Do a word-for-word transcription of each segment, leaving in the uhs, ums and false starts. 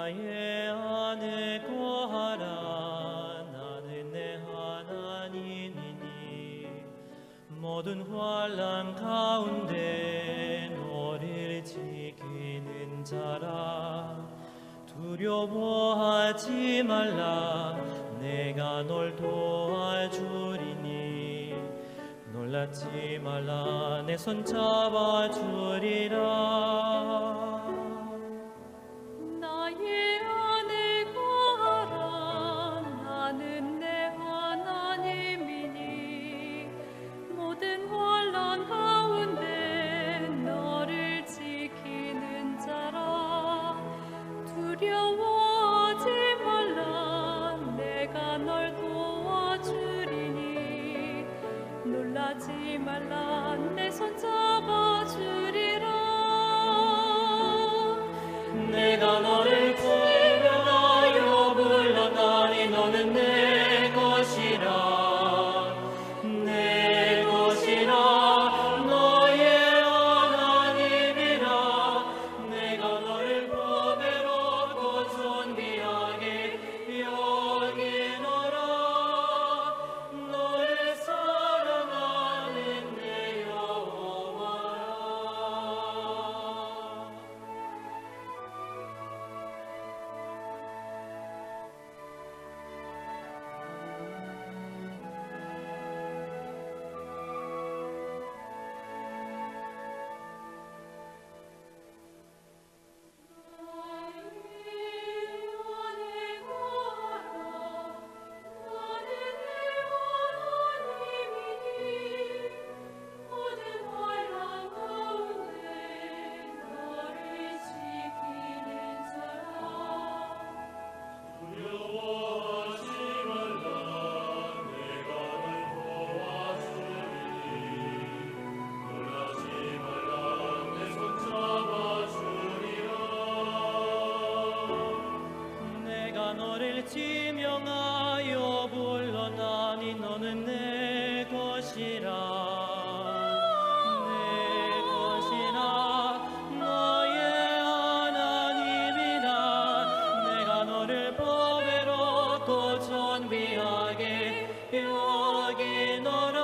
나의 안에 거하라. 나는 내 하나님이니 모든 환란 가운데 너를 지키는 자라. 두려워하지 말라. 내가 널 도와주리니. 놀라지 말라. 내 손 잡아주리라. 나의 안에 거하라. 나는 내 하나님이니 모든 환란 가운데 너를 지키는 자라. 두려워하지 말라. 내가 널 도와주리니. 놀라지 말라. 내 손 잡아주리라. 내가 너를 지명하여 불렀나니 너는 내 것이라. 내 것이라. 너의 하나님이라. 내가 너를 보배롭고 존귀하게 여기노라. 너를 사랑하는 내 여호와라. 내가 너를 지명하여 불렀나니 너는 내 것이라. 내 것이라. 너의 하나님이라. 내가 너를 보배롭고 존귀하게 여기노라.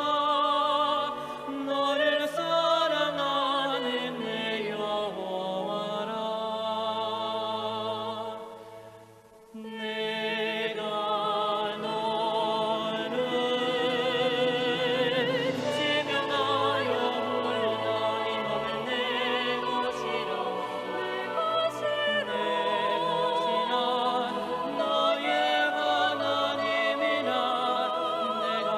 너를 사랑하는 내 여호와라. 내가 너를 지명하여 부르나니 너는 내 것이라. 내 것이라. 내 것이라. 너의 하나님이라. 내가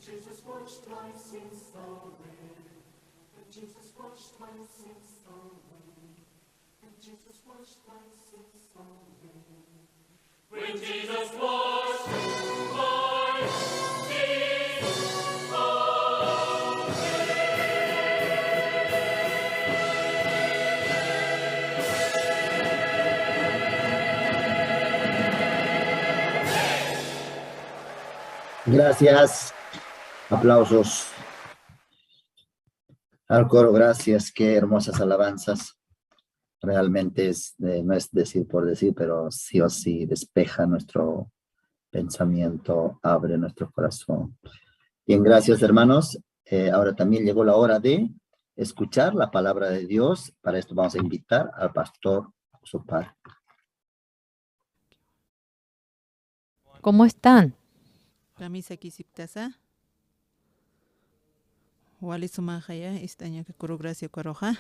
Jesus washed my sins away. Jesus washed my sins away. Jesus washed my sins away. When Jesus washed my sins away. Gracias. Aplausos. Al coro, gracias. Qué hermosas alabanzas. Realmente es, eh, no es decir por decir, pero sí o sí despeja nuestro pensamiento, abre nuestro corazón. Bien, gracias, hermanos. Eh, ahora también llegó la hora de escuchar la palabra de Dios. Para esto vamos a invitar al pastor José Parra. ¿Cómo están? Kamisaki siptasa. Wali sumaxaya, ist'añaka kuru gracia ukaruxa.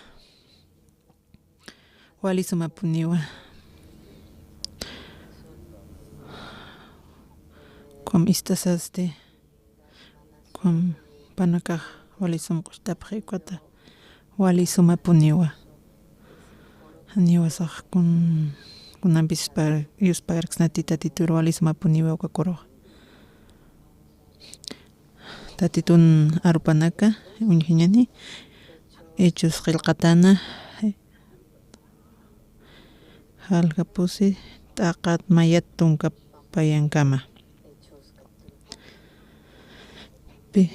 Wali sumapuniwa. Kum ist'asasti. Kum panakax wali sum q'ustapxi ukata. Wali sumapuniwa. Janiwa sax kun, kunampis pa, yuspagarksnati Tatitur wali sumapuniwa uka kuruxa. Tatitun arupanaka, uñjañani, Hechos qillqatana, jaljapusi, t'aqat mayat tunka payankama. Pi,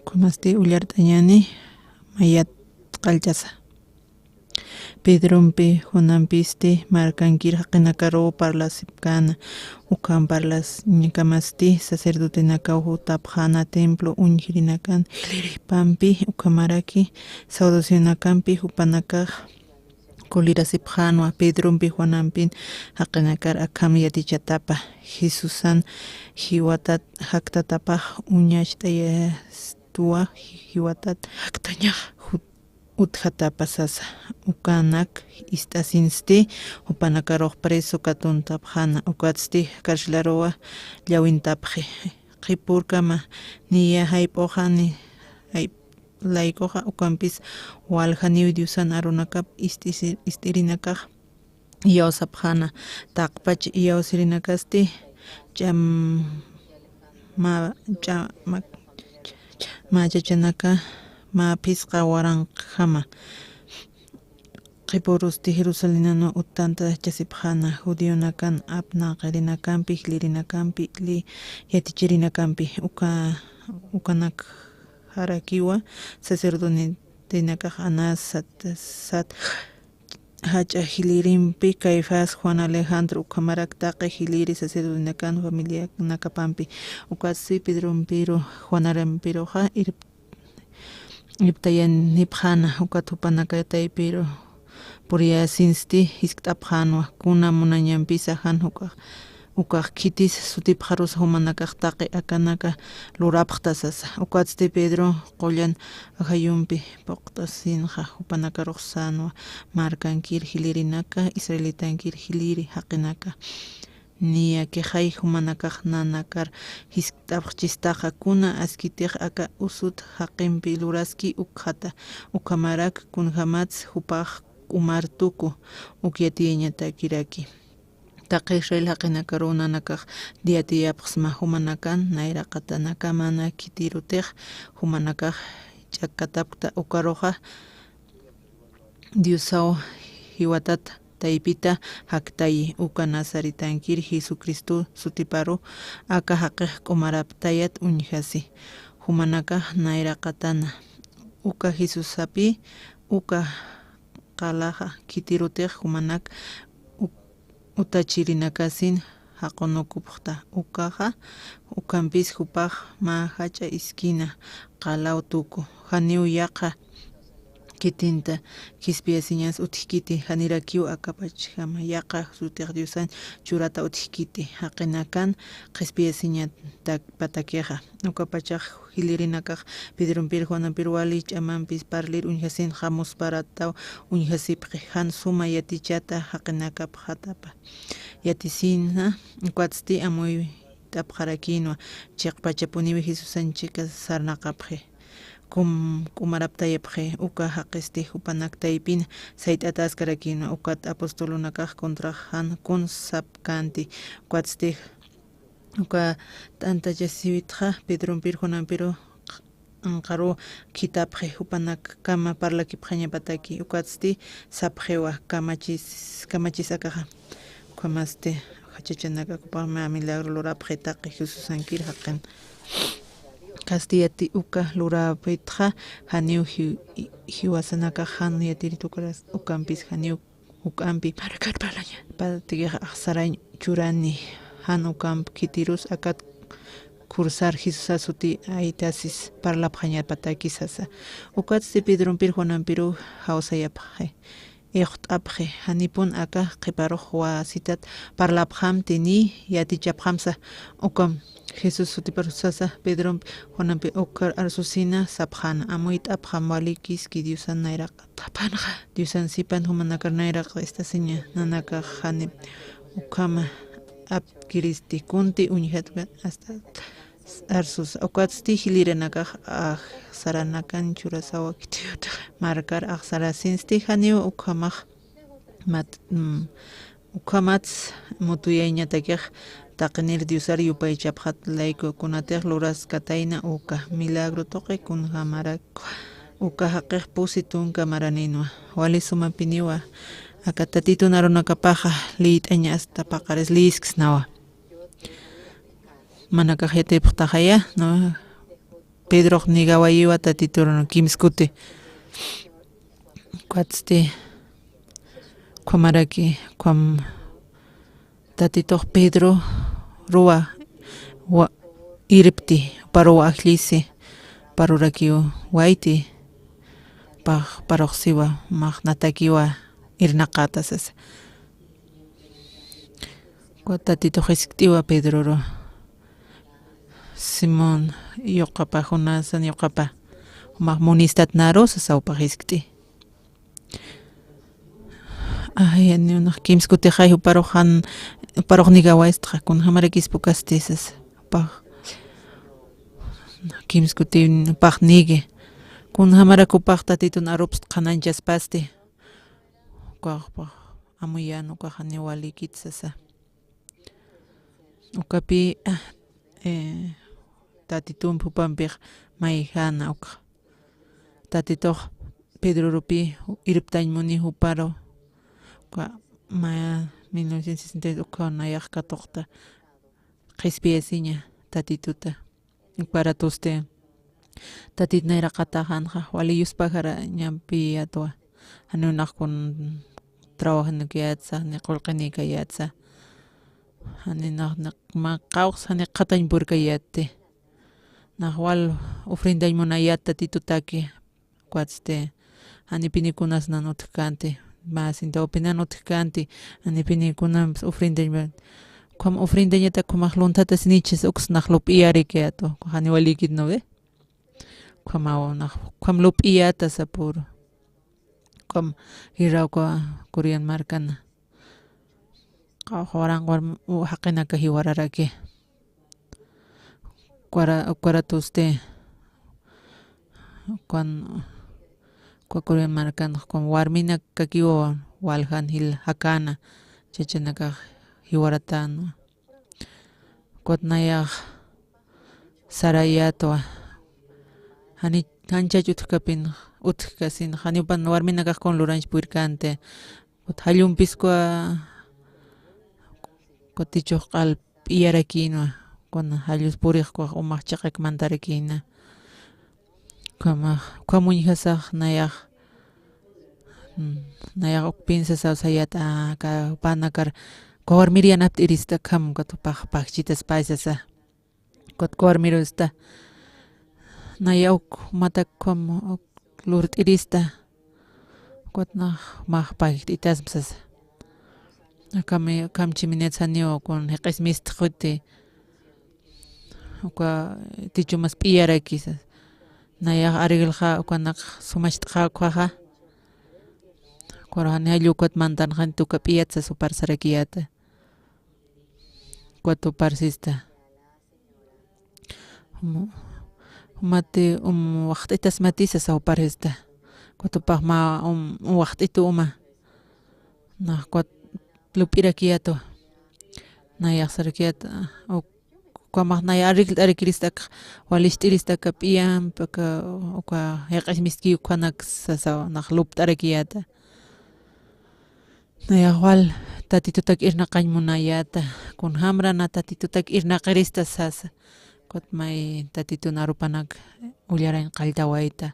kunasti ullart'añani mayat qallchasa. Pedrompi, Juanampisti, markankir jaqinakaruw parlasipkana, ukham parlaskamasti, sacerdotenakaw jutapxana templo uñjirinakan, jiliripampi, ukhamaraki, saduceonakampi, jupanakax, kulirasipxänwa Pedrompi Juanampin jaqinakar akham yatichatapa, Jesusan jiwatat jaktatapax uñacht'ayastuwa, jiwatat jaktañax jut-, utjatapa sasa. Ukanak ist'asinsti, jupanakarux preso katuntapxäna, ukatsti carcelaruwa llawintapxi. Qhipürkama niya jayp'uxani, jayp-, laykuxa ukampis waljaniw Diosan arunakap ist'isi-, ist'irinakax iyawsapxäna. Taqpach iyawsirinakasti ch'am-, ma-, ch'ama-, machachanaka mä phisqa waranqjama. Qhipürusti Jerusalenanwa uttantachasipxäna, judionakan apnaqirinakampi, jilirinakampi, li-, yatichirinakampi, uka, ukanak jarakiwa, sacerdotenakax Anás, sat, sat, jach'a jilirimpi, Caifás, Juan Alejandro, ukhamarak taqi jiliri sacerdotenakan familianakapampi, ukatsti Pedrompiru, Juanampiruxa, irp-, irptayanipxäna, ukat jupanaka taypiru puriyasinsti jiskt'apxänwa, kuna munañampisa jan ukax, ukax khitis sutipxarusa jumanakax taqi akanaka lurapxta sasa. Ukatsti Pedro qullan ajayumpi puqt'asinxa, jupanakarux sänwa, markankir jilirinaka, israelitankir jiliri jaqinaka. Niya quejay jumanakax nanakar jiskt'apxchistaxa, kuna askitix aka usut jaqimpi luraski ukxata, ukhamarak kunjämatsa jupax k'umar tuku, uk yatiyañatakiraki. Taqi Israel jaqinakaruw nanakax yatiyapxsma, jumanakan nayraqatanaka mana khitirutix jumanakax ch'akkatapkta, ukaruxa Diosaw jiwatat taypita jaktayi, uka Nazaretankir Jesucristo sutiparu aka jaqix k'umaraptayat uñjasi. Jumanakax nayraqatana, uka Jesusapi, uka qalaxa khitirutix jumanak u-, utachirinakasin jaqunukupxta, ukaxa, ukampis jupax mä jach'a iskina qalaw tuku, janiw yaqha khitinta qhispiyasiñas utjkiti, janirakiw akapachjama, yaqha sutix Diosan churata utjkiti, jaqinakan qhispiyasiñatak patakixa. Ukapachax jilirinakax Pedrompir Juanampir wali ch'amampis parlir uñjasinxa, musparataw uñjasipxi, jan suma yatichata jaqinakapxatapa. Yatisina, ukatsti amuy t'apxarakïnwa, chiqpachapuniwi Jesusan chika sarnaqapxi. Kum-, k'umaraptayapxi, uka jaqisti jupanak taypin sayt'ataskarakïnwa, ukat apostolunakax contrax jan kun sapkänti, ukatsti uka t'antachasiwitxa Pedrompir Juanampiru anqaru khithapxi, jupanakkama parlakipxañapataki, ukatsti sapxiwa kamachis, kamachis akaxa. Ukhamasti jachachanakakupax mä milagro lurapxi taqi Jesusankir jaqin. Kastiyati uka lurapitxa janiw ji-, jiwasanakax jan yatirit ukaras, ukampis janiw juk'ampi markat parlaña. Patikix axsarañ churani, jan ukamp khitirus akat kursar Jesusasuti aytasis parlapxañapataki sasa. Ukatsti Pedrompir Juanampiru jawsayapxi, ixt'apxi, janipun aka qhiparux wasitat parlapxamti ni yatichapxamsa. Ukam Jesús sutiparus sasa, Pedrompi Juanampi ukar arsusina sapxäna, amuyt'apxam, walikiski Diosan nayraq. Tapanxa Diosan sipan jumanakar nayraq istasiña, nanakax janip ukhama aptkiristi, kunti uñjatwa hasta arsus. Ukatsti jilïrinakax axsaranakan churasawa khitiyut markar axsarasinsti, janiw ukhamax mat-, mm, ukhamats mutuyañatakix taqinir Diosar yupaychapxat layku, kunatix luraskatayna uka milagro tuqi kunjamarak uka jaqix pusi tunka maraninwa. Wali sumapiniwa aka Tatitun arunakapaxa liyt'aña asta paqaris liyisksnawa. Manakax yatipxtaxaya, ¿no? Pedrox nigawayiwa Tatitur kimskuti. Ukatsti ukhamaraki, ukham Tatitux Pedroruwa wa-, irpti, juparuwa ajllisi, juparurakiw wayti, pax, juparux siwa, maxnatakiwa irnaqäta sasa. Ukat Tatitux jiskt'iwa Pedroru, Simón, yuqapa, Jonasan yuqapa, jumax munistat naru sasa, jupax jiskt'i. Ay, janiw nax kimskutixay juparux jan, juparux nigawaystaxa, kunjamarakispa ukasti sasa, jupax kimskuti jupax nigi. Kunjamarak jupax Tatitun arupst qhanañchaspasti. Ukax jupax amuyän, ukax janiw walikit sasa. Ukapï, ah, eh, Tatitumpi jupampix mayjäna ukxa. Tatitux Pedrorupï irptañ muni juparu. Uka mä mil novecientos sesenta y dos ukhaw nayax katuqta qhispiyasiña Tatituta. Ukparatusti Tatit nayraqatax janxa wali yuspajarañampiyätwa. Janiw nax kun trabajanukayätsa, ni qullqinïkayätsa. Jani nax, nax mä qawqs jani qhatañ purkayätti. Nax wal ofrendañ munayät Tatitutaki. Ukatsti, janipinikunas nan utjkänti, mä centavopinan utjkänti, janipinikunampis ofrendañ, ukham ofrendañatak ukhamax lunthatasinichis uks nax lup'iyarikayätwa, jani walikit, ¿no ve? Ukhamaw nax, ukham lup'iyätasa puro. Ukham jirawka Corian markana. Qawqha waranqa warm-, u-, jaqinaka jiwararaki. Ukwara-, ukwaratusti, ukwan, ukwa Corian markan, ukwan warminakakiwa waljan jil jakäna, chachanakax jiwaratänwa. Ukat nayax sarayätwa. Jani, janchach utjkapin, utjkasin, janiw jupan warminakax kun lurañch purirkänti. Ukat jallumpiskwa, ukat tichux q'al p'iyarakïnwa, kun jallus purix ukax umax chiqak mantarakïna. Ukhamax, ukham uñjasax nayax, mm, nayax uk pinsasaw sayät, a, aka jupanakar, uka warmir yanapt'irista akham, ukat jupax pajchitaspäy sasa. Ukat uka warmirusta, naya uk jumatak ukham uk lurt'irista, ukat nax, max pajkt'itasma sasa. Akham, akham chimenets janiw kun jiq'is mistxiti, uka tichumas p'iyaraki sasa. Nayax arreglxa ukanak sumacht'xä ukhaxa. Ukaru jani jallu ukat mantanxanti uka p'iyat sasa, jupar sarakiyäta. Ukat juparsista. Juma-, jumati, um, waxt'itas mati sasa juparista. Ukat jupax mä, um, um, waxt'itu uma. Nax ukat lup'irakiyätwa. Nayax sarakiyät, a, uk-, ukamax naya arreglt'arakirista aka, walicht'irista aka p'iyamp, aka, uka jaq'is mistki ukhanak sasa nax lupt'arakiyäta. Nayax wal Tatitutak irnaqañ munayäta, kunjamra na Tatitutak irnaqirista sasa. Ukat may Tatitun arupanak ullarañ qalltawayta.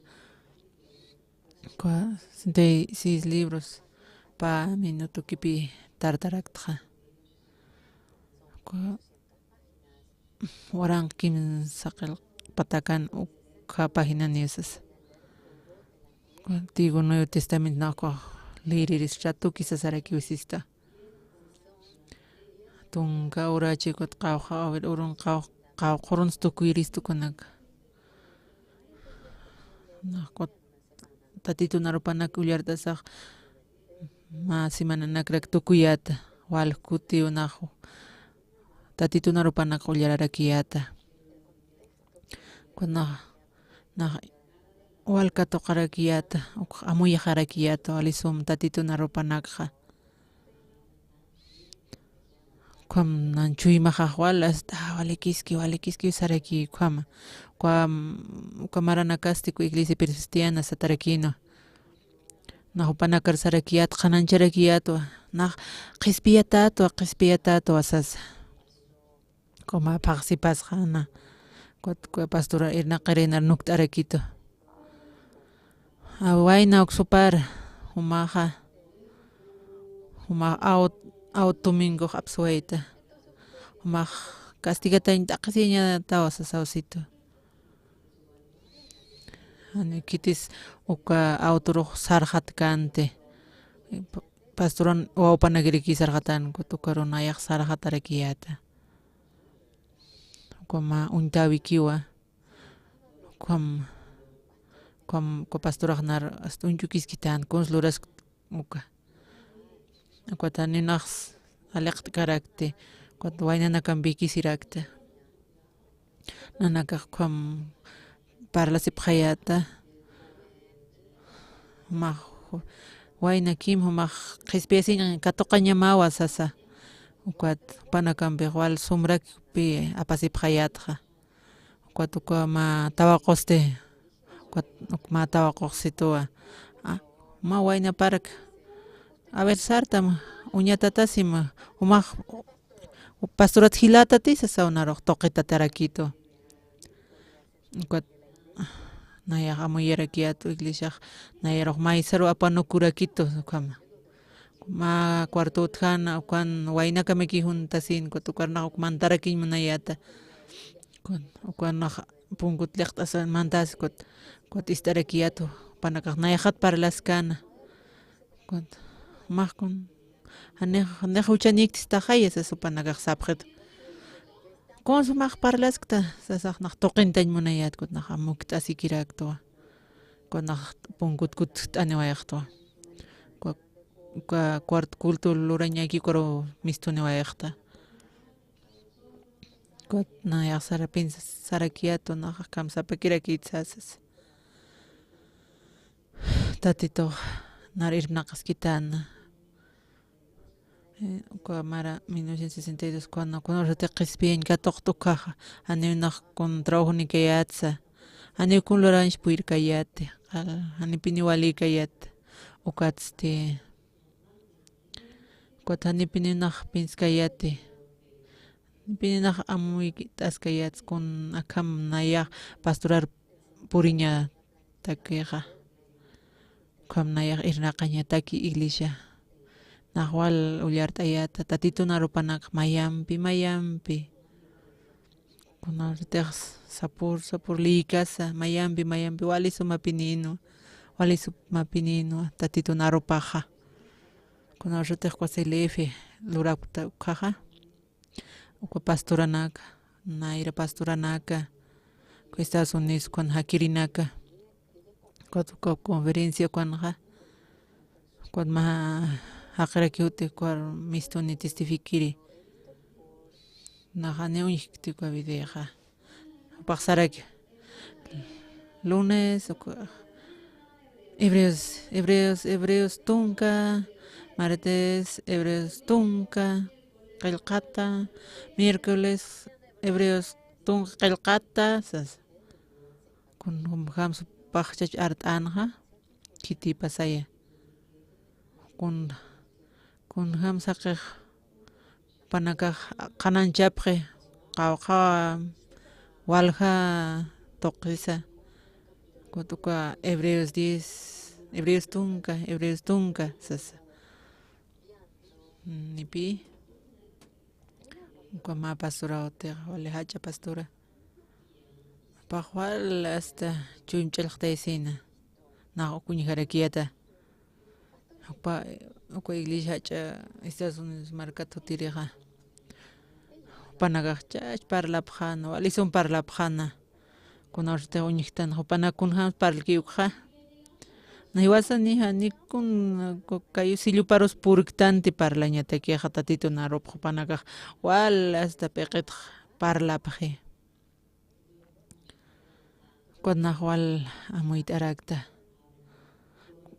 Uka sesenta y seis libros pä minuto kipi tartaraktxa. Uka waranqa kimsa qillq patakan ukha paginaniw sasa. Uka Antiguo Nuevo Testamento nax ukax leeriristra tuki sasarakiw sista. Tunka urachi ukat qawqha, a ver, urun qaw-, qawqha urunsa tukuyirista ukanaka. Nax ukat Tatitun arupanak ullart'asax mä semananakrak tukuyäta, wal kutiw nax Tatitun arupanak ullararakiyäta. Ukat nax, nax wal katuqarakiyäta, uk amuyxarakiyäta, wali sum Tatitun arupanakxa. Ukham nan chuymaxax wal, hasta, "Ah, walikiski, walikiski", saraki ukhama. Ukham, uka maranakasti uka iglesia presbiteriana satarakïnwa. Nax jupanakar sarakiyät, qhanancharakiyätwa. Nax qhispiyatätwa, qhispiyatätwa sasa. Ukhama phaxsipasxa na. Ukat uka pastora irnaqirinar nukt'arakitu. A, wayna uk supar, jumaxa, jumax awt, awt domingox apsuwayta. Jumax castigatañ t'aqhisiñatawa sasawsitu. Jani khitis uka awturux sarxatkänti. Pa-, pastoran wawpanakiraki sarxatänku, ukaru nayax sarxatarakiyäta. Ukhama uñtäwikiwa. Ukham, ukham, uka pastorax nar hasta uñch'ukiskitän, kuns lurask uka. Ukat janiw nax aliqt'karakti, ukat waynanakampi kisirakta. Nanakax ukham parlasipxayäta. Jumax, waynakim jumax qhispiyasiñ katuqañamawa sasa. Ukat jupanakampix wal sumrakpi apasipxayätxa. Ukat uka mä tawaqusti, ukat uk mä tawaquxsituwa. A, mä waynapark, a ver, sartam, uñatatasim, jumax pastorat jilätati sasaw narux tuqitatarakïtu. Ukat nayax amuyarakiyät iglesiax, nayarux maysaru apanukurakitu ukhama. Mä cuarto utjäna, ukan waynakamaki juntasin, ukat ukarnax uk mantarakiñ munayäta. Ukan, ukarnax punkut lliqt'asa mantas, ukat, ukat ist'arakiyät, jupanakax nayaxat parlaskäna. Ukat, jumax kun, janix, janix juchañiktistaxaya sasa jupanakax sapxitu. Kun jumax parlaskta, sasax nax tuqintañ munayät, ukat nax amukt'asikiräktwa. Ukat nax punkut kutt'aniwayxtwa. Uka, uka cuarto culto lurañäki ukaru mistuniwayxta. Ukat nayax sara piensas, sarakiyätwa, nax akham sapakirakït sasas. Tatitux nar irnaqaskitäna. Eh, uka mara mil novecientos sesenta y dos, kuna, kuna urasati qhispiyañ katuqta ukkhaxa, janiw nax kun trabajonikayätsa, janiw kun lurañs purirkayäti, qal, janipiniw walïkayät, ukatsti, ukat janipiniw nax pinskayäti, janipiniw nax amuyktaskayät, kun akham nayax pastorar puriñatakixa. Ukham nayax irnaqañataki iglesia. Nax wal ullart'ayäta, Tatitun arupanak mayampi, mayampi. Kunasatix sapur, sapur lïkasa, mayampi, mayampi, wali sumapinïnwa, wali sumapinïnwa, Tatitun arupaxa. Kunasatix uka C L F lurakta ukkhaxa. Uka pastoranaka, nayra pastoranaka, uka Estados Unidos ukan jakirinaka, ukat uka conferencia ukanxa, ukat mä jaqiraki juti uka mistuni testifikiri. Nax janiw uñjkti uka videoxa. Jupax saraki. Lunes, uka, Hebreos, Hebreos, Hebreos tunka, martes, Hebreos tunka qillqata, miércoles, Hebreos tunka qillqata, sas. Kun, kunjams jupax chach art'änxa, khitipasaya. Kun, kunjams jaqix jupanakax qhanañchapxi, qawqha walja tuqisa. Ukat uka Hebreos diez, Hebreos tunka, Hebreos tunka, sasa. Nipi, uka mä pastora utix, wali jach'a pastora. Jupax wal hasta chuymch'allxtaysina. Nax ukuñjarakiyata. Jupa, uka iglesia jach'a Estados Unidos markat jutirixa. Jupanakax chach parlapxäna, wali sum parlapxäna. Kunawsatix uñjktan, jupanak kunjams parlki ukxa. Na jiwasa ni jani kun, ku, kayu silluparus purktanti parlañatakixa Tatitun arupx jupanakax wal hasta p'iqitx parlapxi. Ukat nax wal amuyt'arakta.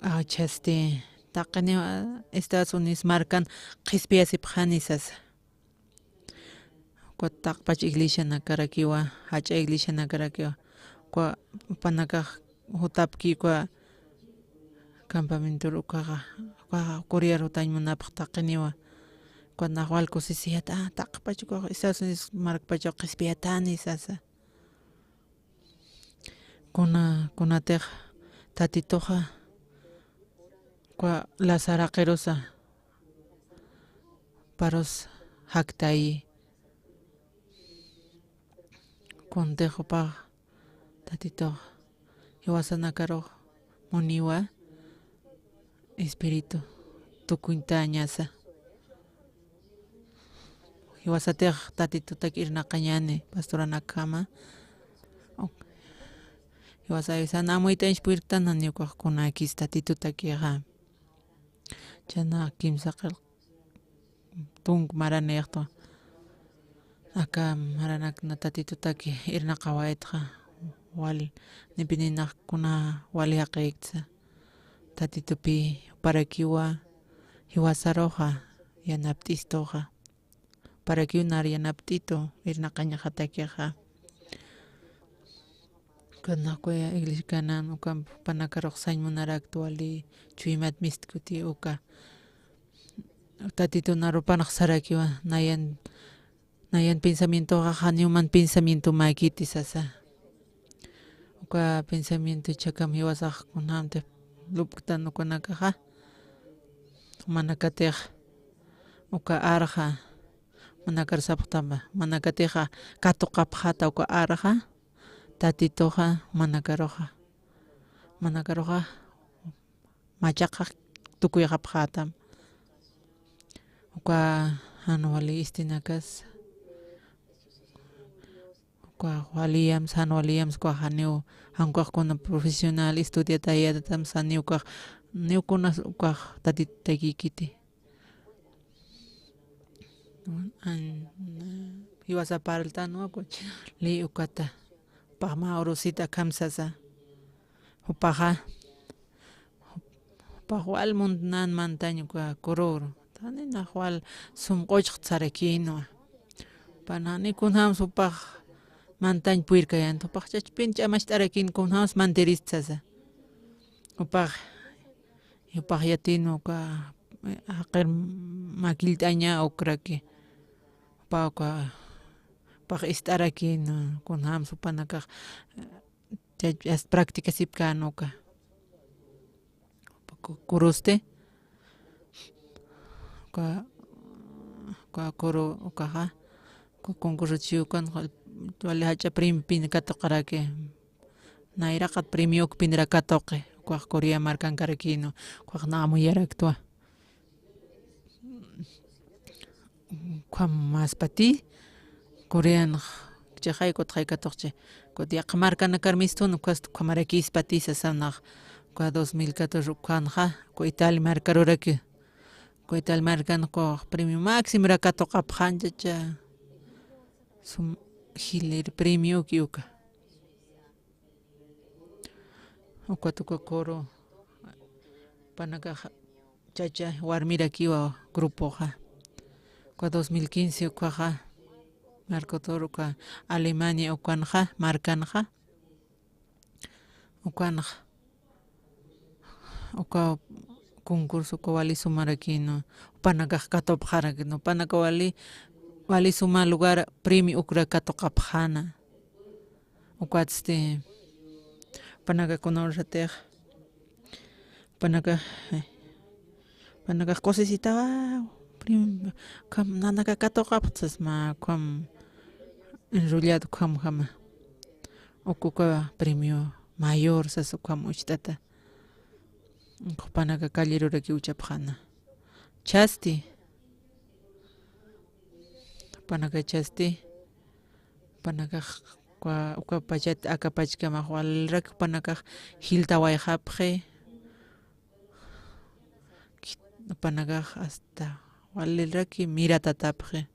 Awchasti, taqiniw, a, Estados Unidos markan qhispiyasipxani sasa. Ukat taqpach iglesianakarakiwa, jach'a iglesianakarakiwa. Uka jupanakax jutapki uka campamentor ukaxa, ukaxa Corear jutañ munapx taqiniwa. Ukat nax wal kusisiyat, a, taqpach ukax Estados Unidos markpachaw qhispiyatani sasa. Kuna, kunatix Tatituxa, uka lasaraqirusa, parus jaktayi. Kuntix jupax Tatitux jiwasanakarux muniwa, espíritu tukuñtañasa. Jiwasatix Tatitutak irnaqañäni, pastoranakjama. Ok. Jiwasa awisan amuyt'añch purktan, janiw ukax kunäkis Tatitutakixa. Chhana kimsa qillq tunk maranïxtwa. Aka maranakna Tatitutaki irnaqawaytxa, wal, nipi ninax kuna wali jaqïktsa. Tatitupi juparakiwa jiwasaruxa, yanapt'istuxa. Juparakiw nar yanapt'itu irnaqañxatakixa. Ukat nax kuya iglesianan ukamp jupanakarux sañ munarakt wali chuymat mistkuti uka. Tatitun arupanx sarakiwa, nayan, nayan pensamientoxa janiw man pensamientomäkiti sasa. Uka pensamiento jichhakam jiwasax kunjamtix lupktan ukanakaxa. Manakatix uka arxa, manakar sapxtama, manakatixa katuqapxäta uka arxa, Tatituxa, manakaruxa. Manakaruxa machaqa tukuyxapxätam. Uka jan wali istinakas, uka waliyams, jan waliyams, uka janiw, jan ukax kuna profesional estudiatayätam, saniw ukax, niw kunas ukax Tatitutakïkiti. An, jiwasa parltanwa, kuch, li ukata. Jupax mä urusit akham sasa. Jupaxa, jupax wal munt nan mantañ uka kururu. Tani nax wal sum q'uchxt sarakïnwa. Jupa nani kunjams jupax mantañ purirkayänti, jupax chachpin ch'amacht'arakïn kunjams mantirist sasa. Jupax, jupax yatïnwa uka, eh, jaqir makillt'aña ukraki. Jupa uka, jupax ist'arakïnwa, kunjams jupanakax, eh, chach, as practicasipkän uka. Ku-, kurusti. Uka, uka kuru ukaxa, uka concurso chiwkan, wali jach'a premio pin katuqaraki. Nayraqat premio ukpinra katuqi, ukax Corea markankarakïnwa, ukax na amuyaraktwa. Ukham maspati, Coreanx, chixay kutxay katuqchi. Kut yaqha markanakar mistun, ukhast ukhamarakïspati sasanax. Uka dos mil catorce ukhanxa, uka Italia markaruraki. Uka Italia markan ukax premio máximo ra katuqapxän chacha. Sum, jilir premio uki uka. Ukat uka coro, panakax chacha warmirakiwa grupoxa. Uka dos mil quince ukaxa, Mercosur uka Alemania ukanxa, markanxa, ukanxa, uka concurso uka wali sumarakïnwa, panakax katupxarakïnwa, panaka wali, wali suma lugar premio ukra katuqapxäna. Ukatsti, panaka kuna ursatix, panaka, eh, panakax cosecita, prim-, ukham nanaka katuqapxta sasma, ukham enrollado ukhamjama. Uka uka premio mayor sas ukham ucht'ata. Ukx panaka calleroraki uchapxäna. Chhasti. Panaka chhasti. Panakax uka, uka pachat, aka pachkamax walrak panakax jiltawayxapxi. Panakax hasta waliraki miratatapxi.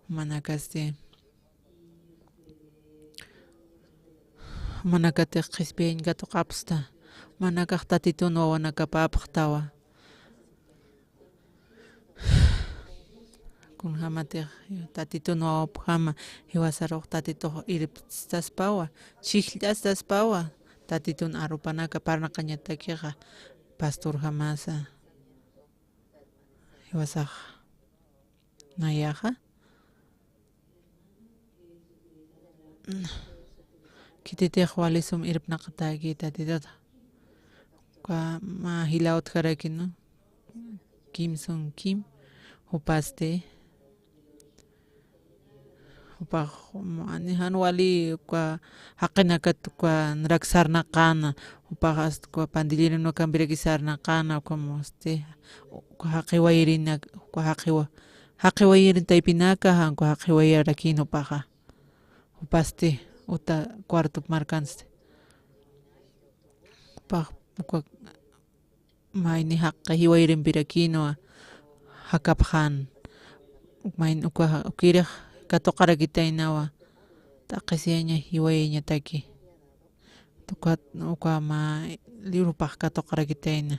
Manakasti. Manakatix qhispiyañ katuqapxsta. Manakax Tatitun wawanakapapxtawa. Kunjamatix Tatitun wawapjama, jiwasarux Tatitux irpstaspawa, chhijllt'astaspawa, Tatitun arupanaka parlaqañatakixa, pastorjamasa, jiwasax. Nayaxa. Khititix wali sum irpnaqatäki Tatituta. Uka mä jila utjarakïnwa. Kim Sung Kim. Jupasti. Jupax, ani jan wali uka jaqinakat uka narak sarnaqäna, jupax hasta uka pandilleronakampiraki sarnaqäna, ukham, este, uka jaqi wayirina, uka jaqi wa-, jaqi wayirin taypinaka, jan uka jaqi wayirarakïn jupaxa. Jupasti, uta cuarto markansti. Jupax, uka mayni jaqi jiwayirimpirakinwa jakapxän. Mayni uka, ukirix katuqarakitaynawa. T'aqhisiyaña jiwayañataki. Uka, uka mä libropax katuqarakitayna.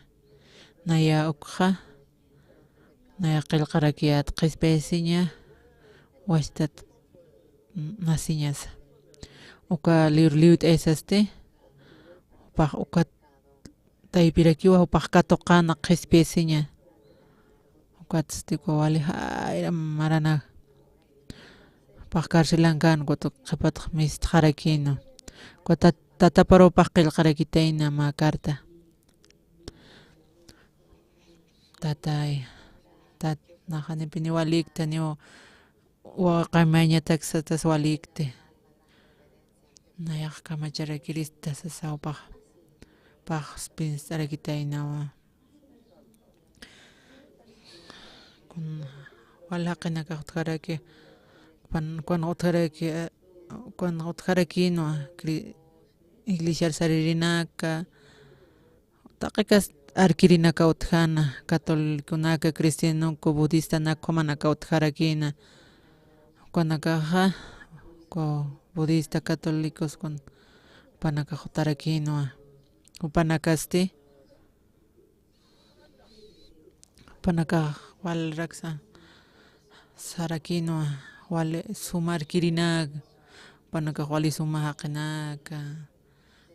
Naya ukxa, naya qillqarakiyät qhispiyasiña, wachtat nasiñasa. Uka libro liwt'aysasti, jupax ukat taypirakiwa jupax katuqäna qhispiyasiña. Ukatsti uka wali jayra marana. Jupax carcelankän, ukat qhipatx mistxarakïnwa. Uka tat-, tataparupax qillqarakitayna mä carta. Tatay, tat-, naxa ni pini walïkta, ni wawaqaymañatak satas walïkti. Nayax kamacharakirista sasa jupax, pax pinst'arakitaynawa. Kun, wal jaqinakax utjaraki, pan, kun utjaraki, eh, kun utjarakïnwa, cri-, iglesiar saririnaka, Taqikas arkirinaka utjana, catoliconaka, cristianoku, budistanaka, jumanaka utjarakïna. Jupanakaxa, uka budista, católicos, kun, jupanakax jutarakïnwa. Jupanakasti, jupanakax walraksa sarakïnwa, wali suma arkirinaka, jupanakax wali suma jaqinaka.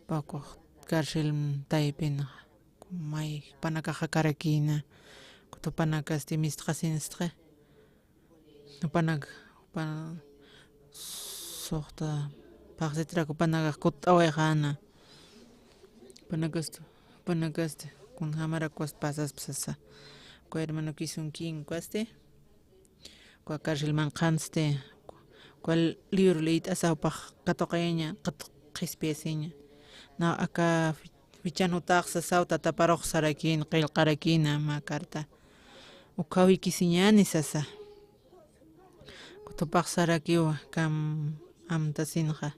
Jupax carcel taypinxa, may jupanakax jakarakïna, jupanakasti mistxasinstxi. Jupanak, jupan suxta phaxsitrak jupanakax kutt'awayxäna. Jupanakasti, jupanakasti kunjamarak ukas pasaspa sasa. Uka hermano Kisunkin ukasti. Uka carcel manqhansti, uka libro liyt'asa jupax katuqayaña, katu-, qhispiyasiña. Nax aka fi-, fichan jutax sasaw tataparux sarakïn, qillqarakïna mä carta. Ukhaw jikisiñäni sasa. Jupax sarakiwa, kam amtasinxa.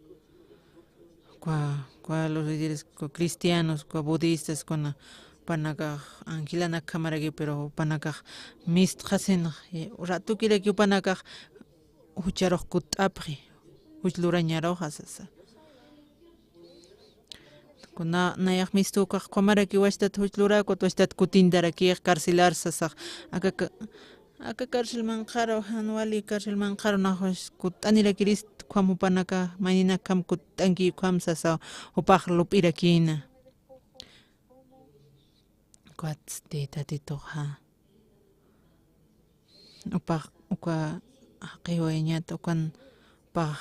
Uka, uka los líderes, uka cristianos, uka budistas, kuna jupanakax angelanakjamaraki, pero jupanakax mistxasinx, eh, ratukiraki jupanakax jucharux kutt'apxi, juch lurañaruxa sasa. Kuna nayax mistu ukax qhumaraki wachtat juch luräkut, wachtat kutintarakix carcelar sasax. Aka ka-, aka carcel manqharu, jan wali carcel manqharu nax kut'anirakirist, ukham jupanaka, mayninakjam kut'anki ukham sasa, jupax lup'irakïna. Ukatsti Tatituxa. Upax, uka jaqiwayañat, ukan pax,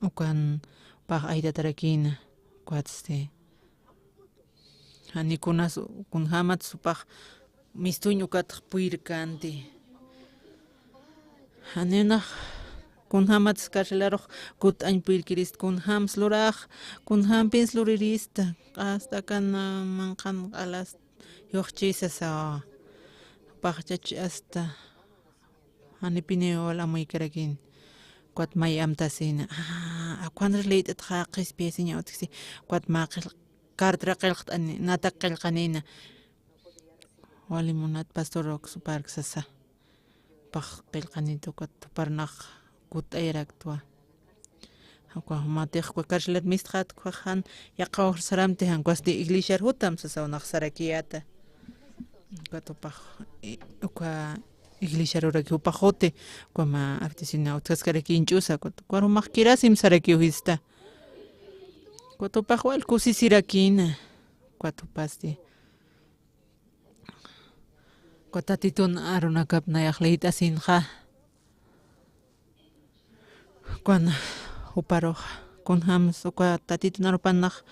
ukan pax aytatarakïna, ukatsti. Jani kunas, kunjämats upax mistuñ ukatx puyrkänti. Janiw nax kunjämats carcelarux kut'añ puyrkirist, kunjäms lurax, kunjämpins lurirista, hasta akan, ah, manqhan q'alas yuxchi sasa, paxchach hasta janipiniw wal amuykarakïn. Ukat may amtasïna, ah, ukhanir liyt'atxa qhispiyasiña utjsi, ukat mä qil-, cartera qillqt'ani, natak qillqanïna. Wali munat pastor, uksupark sasa. Pax qillqanïta ukat juparnax kut'ayaraktwa. Uka jumatix uka carcelat mistxät, ukax jan yaqha wawjir saramti, jan ukwasti iglesiar jutam sasaw nax sarakiyäta. Ukat jupax, i-, uka iglesiaruraki jupax juti, uka mä artesina utjaskarakïn ch'usa, ukat ukar jumax kirasim sarakiw jista. Ukat jupax wal kusisirakïna, ukat jupasti. Uka Tatitun arunakap nayax liyt'asinxa. Ukan juparux, kunjämas uka Tatitun arupan nax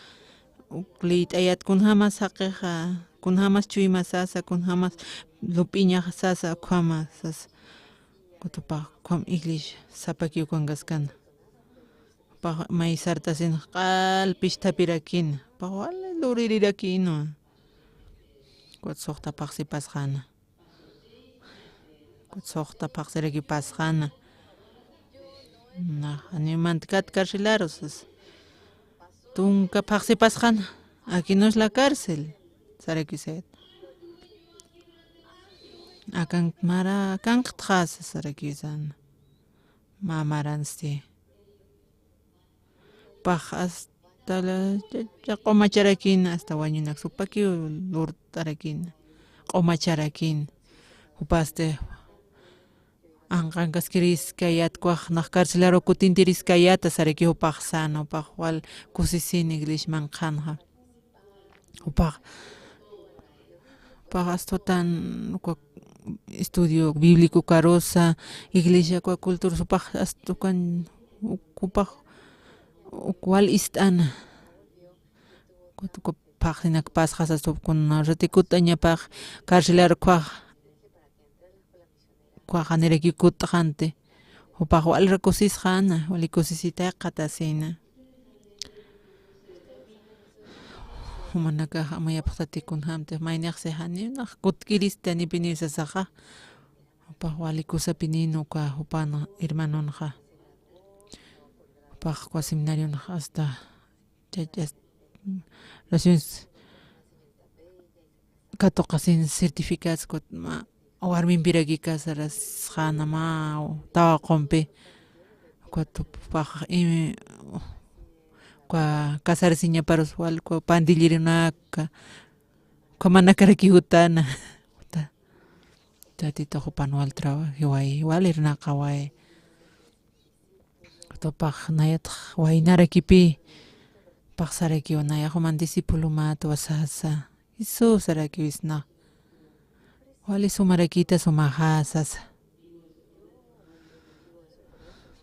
uk liyt'ayät, kunjämas jaqixa, kunjämas chuyma sasa, kunjämas lup'iñax sasa, ukhama sasa. Ukat jupax ukham iglesia sapakiw ukankaskana. Jupax may sartasin q'al pisthapirakin, jupax wali luririrakïnwa. Ukat suxta phaxsipasxäna. Ukat suxta phaxsirakipasxäna. Nax, janiw mantkat carcelaru sasa. Tunka phaxsipasxäna. Aquí no es la cárcel, sarakisayät. Akan mara, akanktxa sasa, sarakisana. Mä maransti. Pax hasta la, cha, cha, q'umacharakïna, hasta wañunak supakiw lurt'arakïna, q'umacharakïna. Jupasti anqankaskiriskayät, ukax nax carcelaru kutintiriskayäta, saraki jupax säna, jupax wal kusisïna iglesia manqhanxa. Jupax, jupax astutan uka estudio bíblico ukarusa, iglesia uka cultura, jupax astukan, jupax uk wal ist'ana. Ukat uka phaxsinakpasxasa, astu kuna ratikut añapax carcelar ukax, ukax janiraki kut'xanti. Jupax wal kusisxäna, wali kusisita qhatasïna. Jumanakax amuyapxtati kunjämtix, maynixsi janiw nax kutkirista, janipiniw sasaxa. Jupax wali kusapinïna uka jupan hermanonxa. Jupax uka seminarionxa hasta chachas, relaciones katuqasin certificados, ukat mä warmimpiraki casarasxäna mä tawaqumpi. Ukat jupax, eh, uka casarasiñaparus wal uka pandillerunaka, uka manakaraki jutana. Juta, Tatitux jupan wal trabajiway, wal irnaqaway. Jupax nayatx waynarakipï, pax sarakiw nayax juman discipulomät sasa. Jesús sarakiw isna. Wali sumarakïta sumaxa sasa.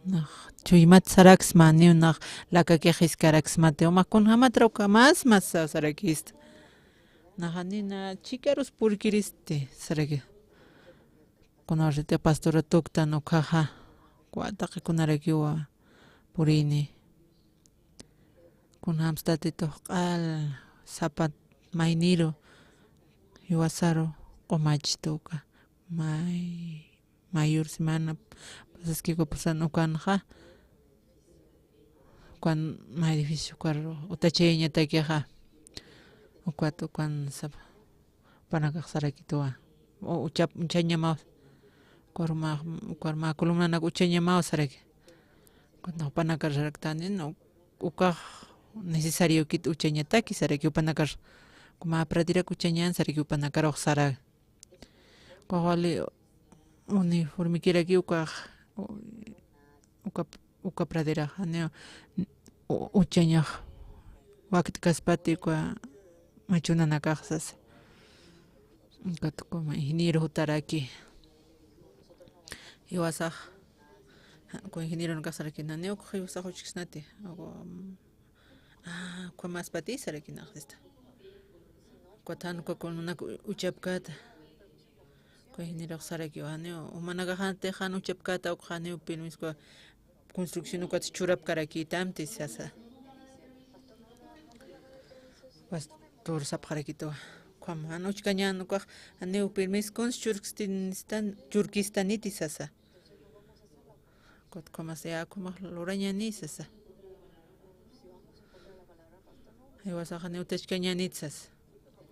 Nax chuymat saraksma, niw nax lakakix jiskaraksmati, uma kunjämatra uka mas mas saw sarakista. Naxa nina chikarus purkiristi saraki. Kunawsiti pastora tuktan ukhaxa, uka taqi kunarakiwa purini. Kunjämsti Tatitux q'al sapa mayniru jiwasaru q'umachtuka. May, mayor semana pasaskiku pusan ukanxa. Ukan may difícil ukar utachayañatakixa. Ukat ukan sapa jupanakax sarakituwa. U-, uchap-, uchañamaw. Ukar mä, ukar mä columnanak uchañamaw saraki. Ukat jupanakar saraktani, no, ukax necesariokit uchañataki saraki jupanakar. Mä praderak uchañan saraki jupanakarux sara. Ukax wali uniformekiraki ukax, u-, uka, uka praderax, janiw u-, uchañax wakt'kaspati uka machunanakax sasa. Ukat uka mä ingeniero jutaraki. Jiwasax, uka ingenieronakax saraki, janiw ukax jiwasax uchksnati. Uka, mm, ah, uka maspati saraki naxsista. Ukat jan uka kununak u-, uchapkäta. Uka ingenierox saraki, janiw, jumanakax jan uchapkäta, ukax janiw permiso uka construcción ukat churapkarakïtamti sasa. Pastor sapxarakituwa, ukham jan uchkañän ukax, janiw permiso kuns churkistan-, churkistaniti sasa. Ukat ukhamas, ya, ukhamax lurañäni sasa. Jiwasax janiw utachkañäniti sasa.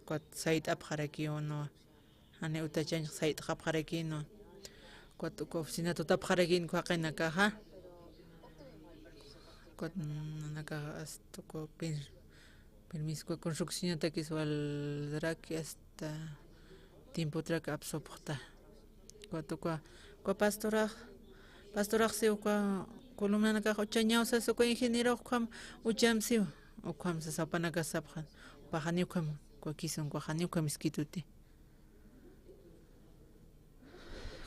Ukat sayt'apxarakiw, ¿no? Janiw utachañ sayt'xapxarakïnwa. Ukat uka oficina tutapxarakïn uka jaqinakaxa. Ukat nanakax hasta uka per-, permiso uka construccionatakis walraki hasta tiempotrak apsupxta. Ukat uka, uka pastorax, pastorax si uka columnanakax uchañaw sas uka ingenierox ukham ucham siw. Ukham sasa jupanakax sapxan. Upax janiw ukham, uka kisun ukax janiw ukham iskituti.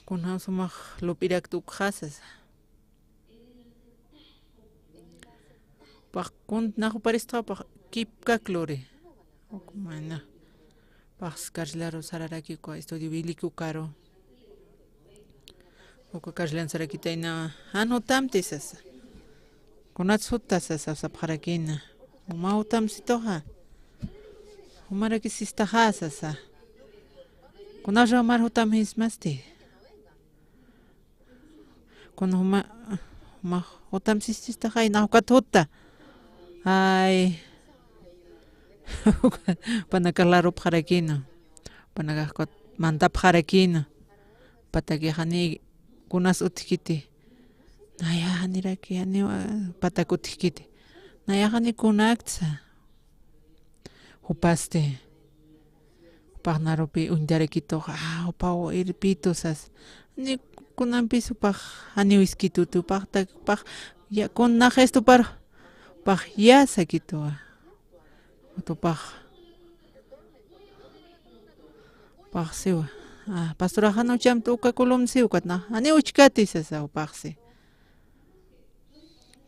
Kunjam sumax lup'irakta ukxa sasa. Pax kunt nax juparistxa pax kipkak luri. Uk mayna. Pax carcelaru sararaki uka estudio bíblico ukaru. Uka carcelan sarakitayna, jan jutamti sasa. Kunats juta sasa sapxarakïna. Juma jutamsituxa. Jumarakis sistaxa sasa. Kunarux jumar jutamsismasti. Kuna juma, juma jutamsistaxay, nax ukat juta. Ay. Jupanakax larupxarakïna. Jupanakax ukat mandapxarakïna. Patakix jani kunas utjkiti. Nayax janiraki, janiw, ah, patak utjkiti. Nayax jani kunaktsa. Jupasti. Jupax narupi uñtarakitux, ah, jupaw irpitu sas. Ni kunampis jupax janiw iskituti, jupax tak, jupax ya, kun nax estupar, jupax ya sakituwa. Jupax, jupax siwa. Ah, pastorax jan uchamti uka columna siw ukat nax. Janiw uchkati sasa jupax si.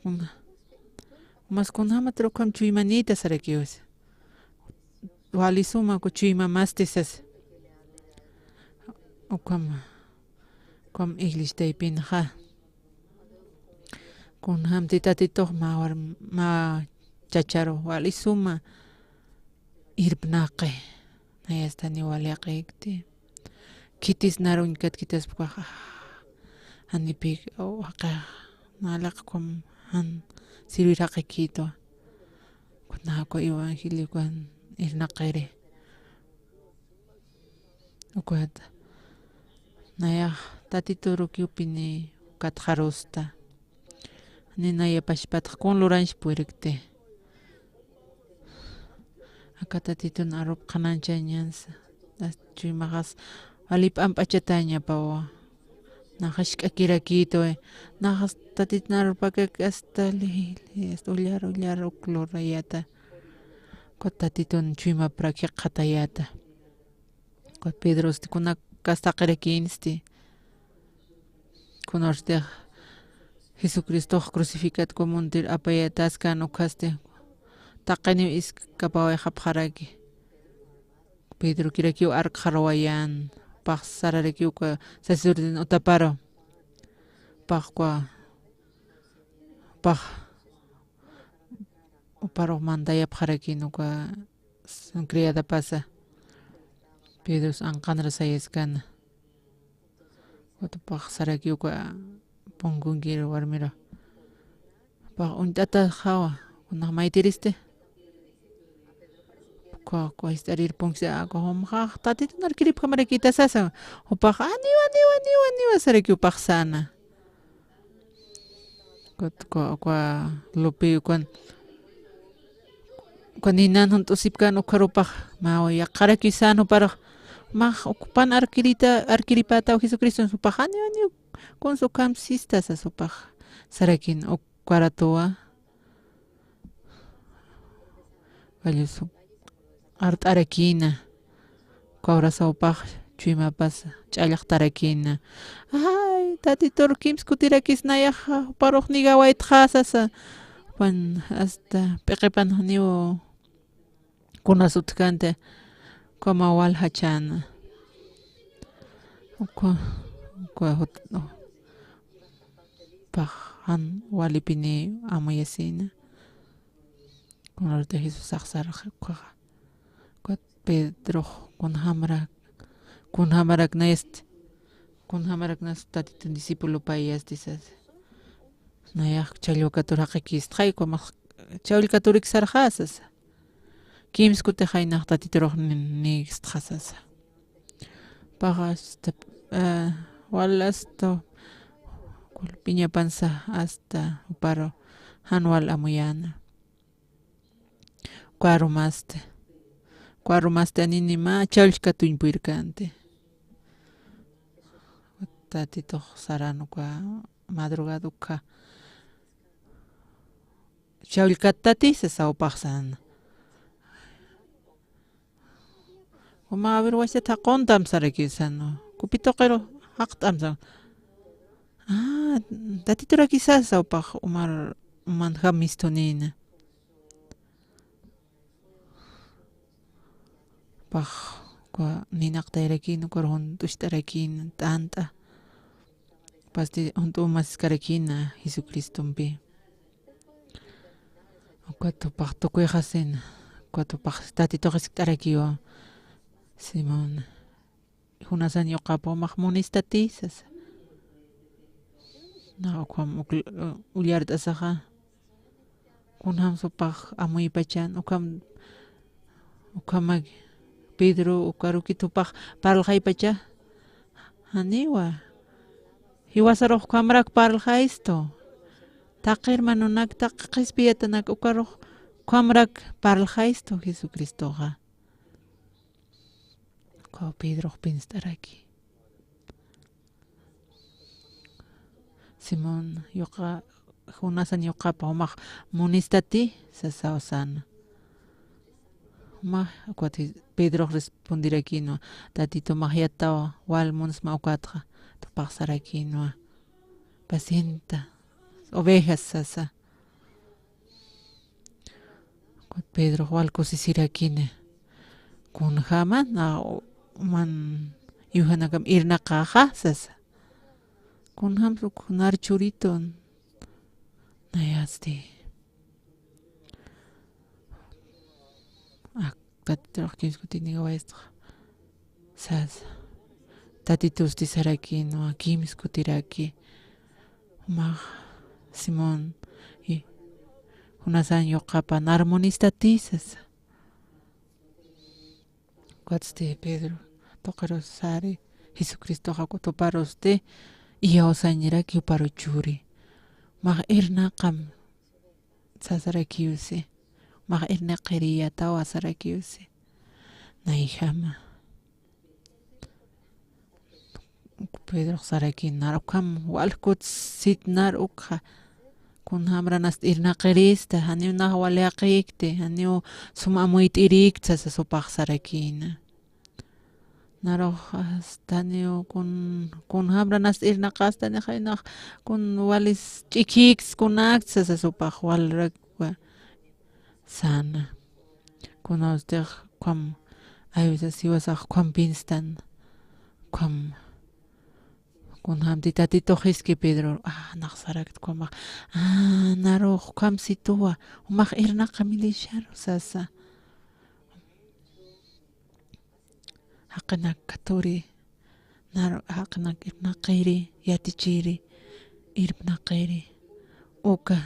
Kuna, mas kunjamatar ukham chuymanïta sarakiw sasa. Wali suma uka chuymamasti sasa. Ukham, ukham iglesia taypinxa. Kunjamti Tatitux mä war-, mä chacharu wali suma irpnaqi. Nayasta janiw wali jaqïkti. Khitis nar uñkat khitaspa ukax, ah, janipïk, oh, jaqix, nä laqkum jan sirvir jaqikïtwa. Ukat nax uka evangelio ukan irnaqiri. Ukat nayax Tatiturukiw pini katxarusta. Ni naya pachpatx kun lurañs purirkti. Aka Tatitun arup qhanañchañansa. As chuymaxas wali p'amp'achatañapawa. Nax jisk'akirakïtwa. Nax Tatitun arupakak hasta lili, hasta ullar, ullar uk lurayäta. Ukat Tatitun chuymaprak jikxatayäta. Ukat Pedrosti kunakas taqirakïnsti. Kunartix Jesucristox crucificat uka muntir apayataskän ukhasti taqiniw iskapawayxapxaraki. Pedrokirakiw arkxaruwayän, pax sararakiw uka sacerdoten utaparu. Pax uka, pax uparux mandayapxarakïn uka criadapasa. Pedros anqanra sayaskana. Ukat pax saraki uka punkunkir warmira. Pax uñt'ataxawa, kunax maytiristi. Uka, uka jist'arir punksi, uka jumxax Tatitun arkiripjamarakïta sasa. Jupax, aniwa, aniwa, aniwa, aniwa, saraki upax säna. Ukat, uka, uka lupi, ukan, Uka ninan junt'usipkän ukharupax, mä yaqharakiw sän juparux, mä ukpan arkirita, arkiripätaw Jesucriston jupax, janiw, janiw, kunsa ukham sista sasa jupax, sarakïn ukaratuwa. Wallisu art'arakïna, uka urasaw jupax chuymapasa ch'allxtarakïna. Ay, Tatitur kimsa kutirakis nayaxa, juparux nigawaytxa sasa. Jupan hasta p'iqipan janiw kunas utjkänti, ukhamaw waljachäna. Uka, uka jut-, pax jan walipini amuyasïna. Kunarti Jesusax sarxi ukhaxa. Ukat Pedrox kunjamrak, kunjamarak nayasti, kunjamarak nayasti Tatitun discipulopayasti sasa. Nayax challwa katur jaqikistxay, ukhamax challwa katurik sarxa sasa. Kimsa kutix jaynax Tatiturux ni-, nïgistxa sasa. Paxa asta, eh, wal asta, kulpiñapansa asta juparu jan wal amuyäna. Uka arumasti, uka arumasti anini mä challwa katuñ purirkänti. Tatitux saran uka madrugada ukha. Challwa kat Tati sasa jupax sän. Uma, a ver, wachata jaquntam sarakiw sän. Kupi tuqiru jaqtam sän. Ah, Tatiturakis sasa jupax umar, umanjam mistunïna. Pax, uka ninaqtayrakïna, uka junt'ucht'arakïna, t'ant'a. Pasti junt'u masiskarakïna Jesucristompi. Ukat jupax tukuyxasina, ukat jupax Tatitux jiskt'arakiwa. Simón, junasañ yuqapa jumax munistati sasa. Nax ukham uk-, ullart'asaxa. Kunjamsa jupax amuypachan, ukham, ukhamak Pedro, ukarukit jupax parlxaypacha. Janiwa. Jiwasarux ukhamrak parlxaystu. Taqi hermanonak, taqi qhispiyatanak, ukarux ukhamrak parlxaystu Jesucristoxa. Ukaw Pedrox pinst'araki. Simón, yuqa-, junasañ yuqapa jumax munistati sasaw säna. Jumax, ukat Pedrox respondirakïnwa, Tatitu, jumax yatiw wal munsma ukatxa, jupax sarakïnwa, pacienta ovejas sasa. Ukat Pedrox wal kusisirakini. Kunjama, nax man iwjanakam irnaqaxa sasa. Kunjamsa uk nar churitun. Nayasti. Ak, Tatiturux kimsa kuti nigawayastxa sasa. Tatitusti sarakïnwa kimsa kutiraki. Jumax Simón, i, junasañ yuqapa nar munistati sasa. Ukatsti Pedro tuqirus sari, Jesucristoxa uka tuparusti, iyawsañraki juparu churi. Jumax irnaqam sasarakiwsi. Jumax irnaqiriyatawa sarakiwsi. Nayjama. Pedrox sarakïn, nar ukham wal kutsit nar ukxa. Kunjamra nast irnaqirista, janiw nax wal yaqhikti, janiw sum amuyt'irikta sasa jupax sarakïna. Narux, hasta janiw kun, kunjamra nast irnaqasta, ni jaynax kun walis ch'ikhikts kunakts sasa jupax walrak wa säna. Kunawstix ukham, a veces jiwasax ukham pinstan, ukham. Kunjamti Tatitux jiski Pedro, ah, nax sarakt ukhamax, ah, narux ukham situwa, jumax irnaqamilïxaru sasa. Jaqinak katuri, nar jaqinak irnaqiri, yatichiri, irnaqiri. Uka,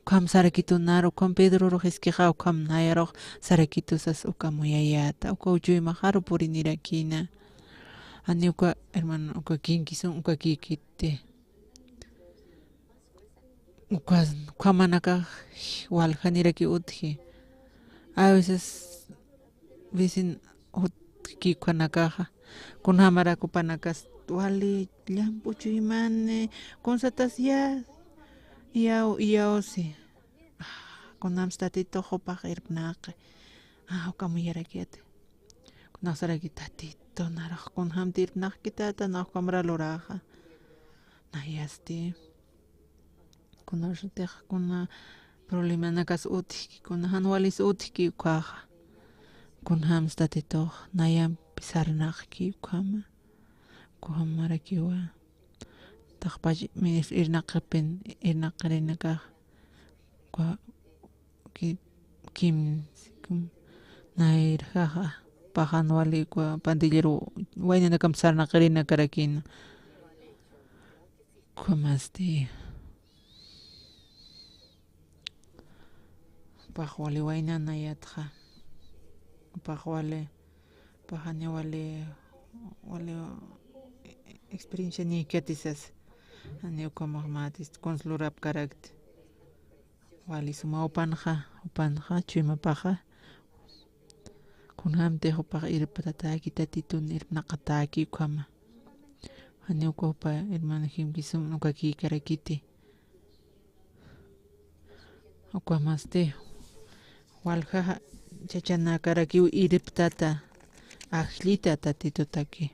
ukham sarakitu nar, ukham Pedrorux jiskixa, ukham nayarux sarakitu sas uka amuyayäta, uka chuymaxaru purinirakïna. Jani uka, hermano, uka kinkisun, uka kikiti. Uka, ukhamanakax waljaniraki utji. A veces vecin utki ukhanakaxa, kunjamarak jupanakas wali llamp'u chuymani, kunsatas ya, iyaw, iyawsi. Kunjams Tatitux jupax irpnaqi. Ukham uyarakiyati. Kunax saraki: Tatitu, naruxa kunjamti irpnaqki tata, nax ukhamarak luraxa. Nayasti. Kunasatix kuna problemanakas utjki, kuna jan walis utjki ukhaxa. Kunjams Tatitux nayampi sarnaqki ukhama. Kunjamarakiwa. Taqpach minis irnaqipin, irnaqirinakax. Kwa ki-, kim, kim, nayrjaxa, paxan wali kwa pandillero waynanakam sarnaqirinakaraki. Ukhamasti. Pax wali waynanayatxa. Pax wali, paxani wali, wali experiencia niykatisas. Ani ukhamax matis, kuns lurapkarakti. Wali suma jupanxa, jupanxa, chuymapaxa. Kunjamtix jupax irptatäki, Tatitun irpnatäki ukhama. Janiw uka jupa hermana Jimkisum ukakïkarakiti. Ukhamasti walja chachanakarakiw irptata, ajllita Tatitutaki.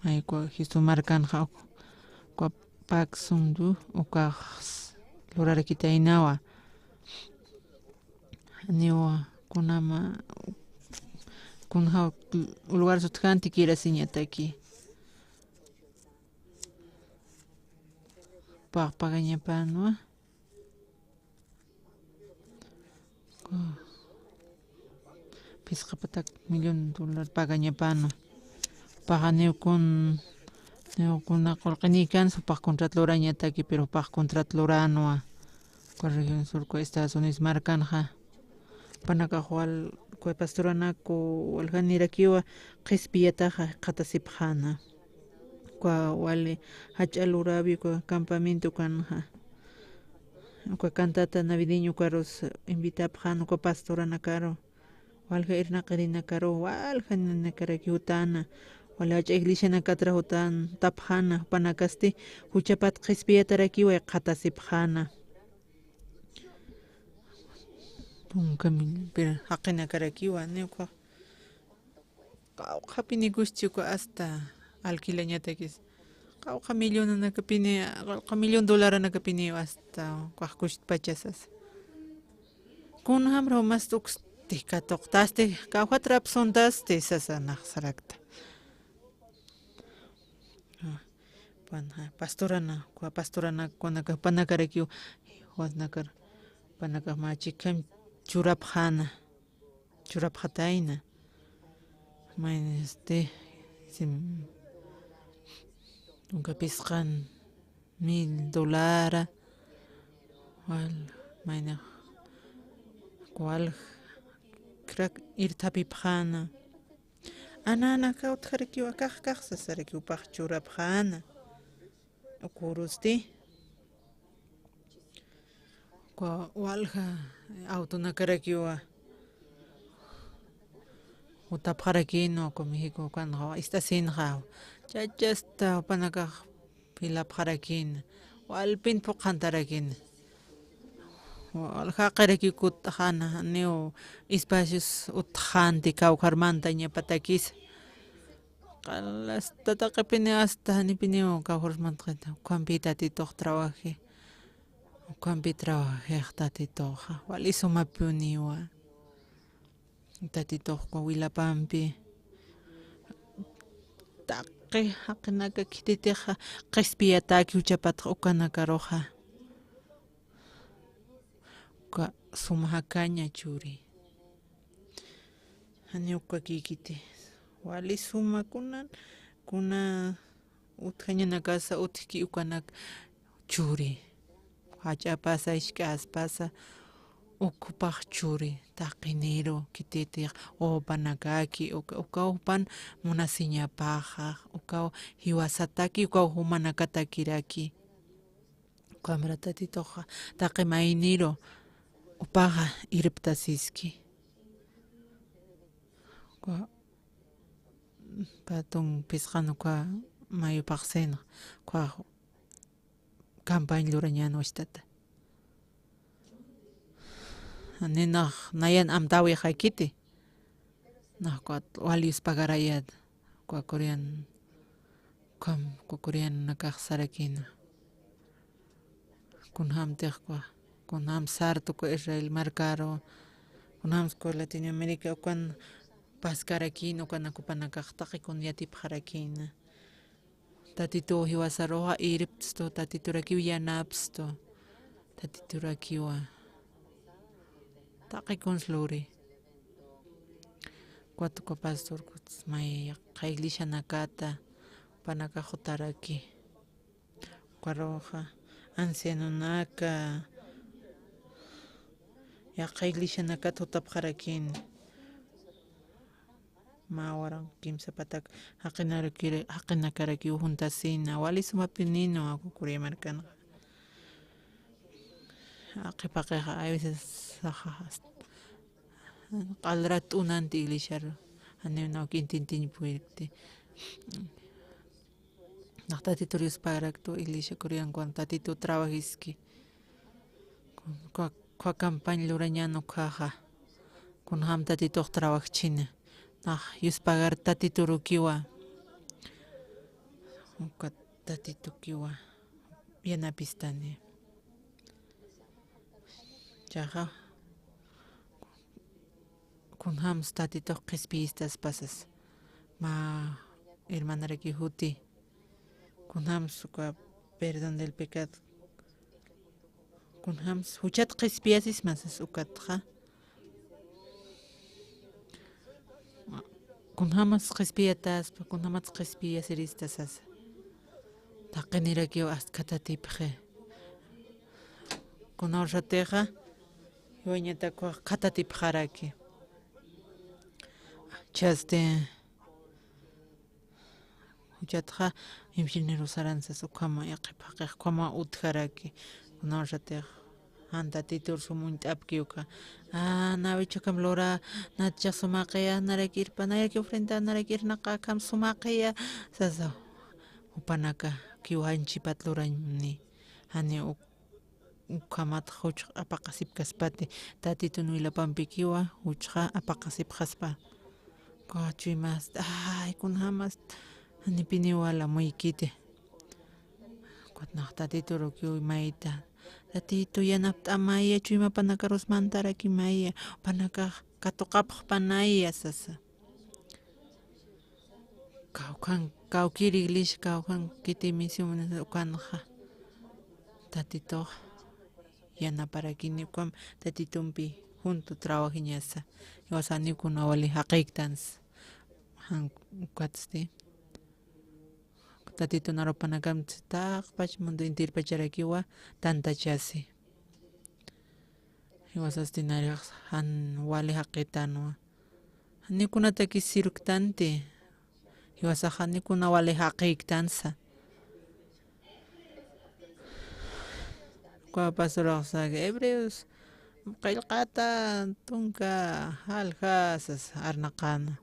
Ay, uka Jesús markanxa uk-, uka paksun llu-, ukax lurarakitaynawa. Niwa kunama, kunja lugar sutjanti kirasiñataki. Pax pagañapanwa. Phisqa patak millón dólar pagañapanwa. Paxa niw kun, niw kuna qullqinïkan, jupax contrat lurañataki, pero jupax contrat luranwa. Uka región sur, uka Estados Unidos markanxa. Jupanakax wal, uka pastoranaku waljanirakiwa qhispiyataxa qhatasipxäna. Uka wali jach'a luräwi uka campamento ukanxa. Uka cantata navideño ukarus invitapxäna uka pastoranakaru. Walja irnaqirinakaru, walja ninakarakiw jutäna. Wali jach'a iglesianakatrux jutäna, jutapxäna, jupanakasti juchapat qhispiyatarakiwa qhatasipxäna. Punka mil, pero jaqinakarakiwa, niw uka. Qawqha pinikusti uka hasta alquilañatakis. Qawqha millonanakapini, qawqha millón dolaranakapini hasta ukax kuchtpachasas. Kunjamra umas uksti katuqtasti, kawkhat rapsuntasti sasa nax sarakta. Pana, pastorana, uka pastorana, kunaka, panakarakiw, jupanakar, panakax mä chikham churapxäna. Churapxatayna. Mayni, este, sim, tunka phisqan mil dolara, wal, mayni, wal, crack irthapipxäna. Ananaka utjarakiwa, kax, kax sasarakiw, jupax churapxäna. Ukurusti. Uka walja autonakarakiwa jutapxarakïnwa, uka México ukanxa, istasinxa. Chachasta jupanakax filapxarakïna. Walpin phuqhantarakïna. Walja jaqirakiw kut'xäna, niw espacios utjxänti kawkharmantañapatakisa. Qal hasta taqipini hasta janipiniw kawkharus mantxita, ukhampi Tatitux trabaji, ukhampi trabajix Tatituxa, wali sumapuniwa. Tatitux uka wilapampi, taqi jaqinaka khititixa qhispiyatäki juchapat ukanakaruxa. Uka suma jakaña churi. Janiw ukakïkiti. Wali suma kunan, kuna utjañanakasa utjki ukanak churi. Jach'apasa, isk'aspasa, ukhupax churi. Taqiniru, khititix, jupanakaki, uka, ukaw jupan munasiñapaxa, ukaw jiwasataki, ukaw jumanakatakiraki. Ukhamra Tatituxa, taqi mayniru, Paxa irptasiski. Uka, patun phisqan uka mayupxasina, uka campaña lurañän wastata. Ninax nayan amtäwixakiti. Nax ukat wali yuspagarayät, uka corean, ukham, uka coreanonakax sarakïna. Kunjamtix uka, kunjam sarta uka Israel markaru, kunjamsa uka Latinoamérica ukan paskarakïna, ukanak jupanakax taqi kun yatipxarakïna. Tatituw jiwasaruxa irpstu, Tatiturakiw yanapstu, Tatiturakiwa taqi kuns luri. Ukat uka pastor kuts may yaqha iglesianakata, jupanakax jutaraki. Ukaruxa ancianonaka, yaqha iglesianakat jutapxarakïna. Mä waranqa kimsa patak jaqinarakir-, jaqinakarakiw juntasina, wali sumapinïnwa uka Corea markanxa. Qhipaqixa a veces saxa hasta q'alrat t'unanti iglesiaru, janiw naw k'intintiñ purirti. Nax Tatitur yuspagaraktu iglesia coreankuwan Tatitu trabajiski. Kun-, uka, uka campaña lurañän ukhaxa, kunjam Tatitux trabajchini. Nax yuspagar Tatiturukiwa, uka Tatitukiwa yanapistani. Chaxa, kunjams Tatitux qhispiyistaspa sas. Mä hermanaraki juti. Kunjams uka perdón del pecado. Kunjams juchat qhispiyasisma sas ukatxa. Kunjamas qhispiyataspa, kunjamas qhispiyasirista sasa. Taqinirakiw ast khatatipxi. Kuna ursatixa, jiwañatak khatatipxaraki. Chasti, juchatxa, ingenieros aranzas ukhama, yaqhip jaqix ukhama utjaraki. Kuna ursatix, jan Tatitur sum uñt'apki uka. Ah, nawichakam lura, natchax sumaqiya, naraki irpa, naraki ofrenda, naraki irnaqa, akham sumaqiya, sasa. Jupanaka, kiw janchipat lurañni. Jani uk-, ukhamat juchx apaqasipkaspati, Tatitun wilapampikiwa, juchxa apaqasipxaspa. Uka chuymas, ay, kunjamas, janipiniwa lamuykiti. Ukat nax Tatiturukiw mayta. Tatitu, yanapt'amaya, chuymapanakarus mantarakimaya, panakax katuqapxpanaya, sasa. Kawkhan, kawkir iglesia, kawkhan kiti misión ukanxa. Tatitux yanaparakini, ukham Tatitumpi juntu trabajiñasa. Jiwasa janiw kuna wali jaqiktans. Jan ukatsti. Tatitun arupanakamts taqpach mundo enterpacharakiwa tantachasi. Jiwasasti narix jan wali jaqitanwa. Janiw kunatakis sirktanti. Jiwasax janiw kuna wali jaqiktansa. Uka pastorax saki, Hebreos qillqata tunka jalja sas arnaqana.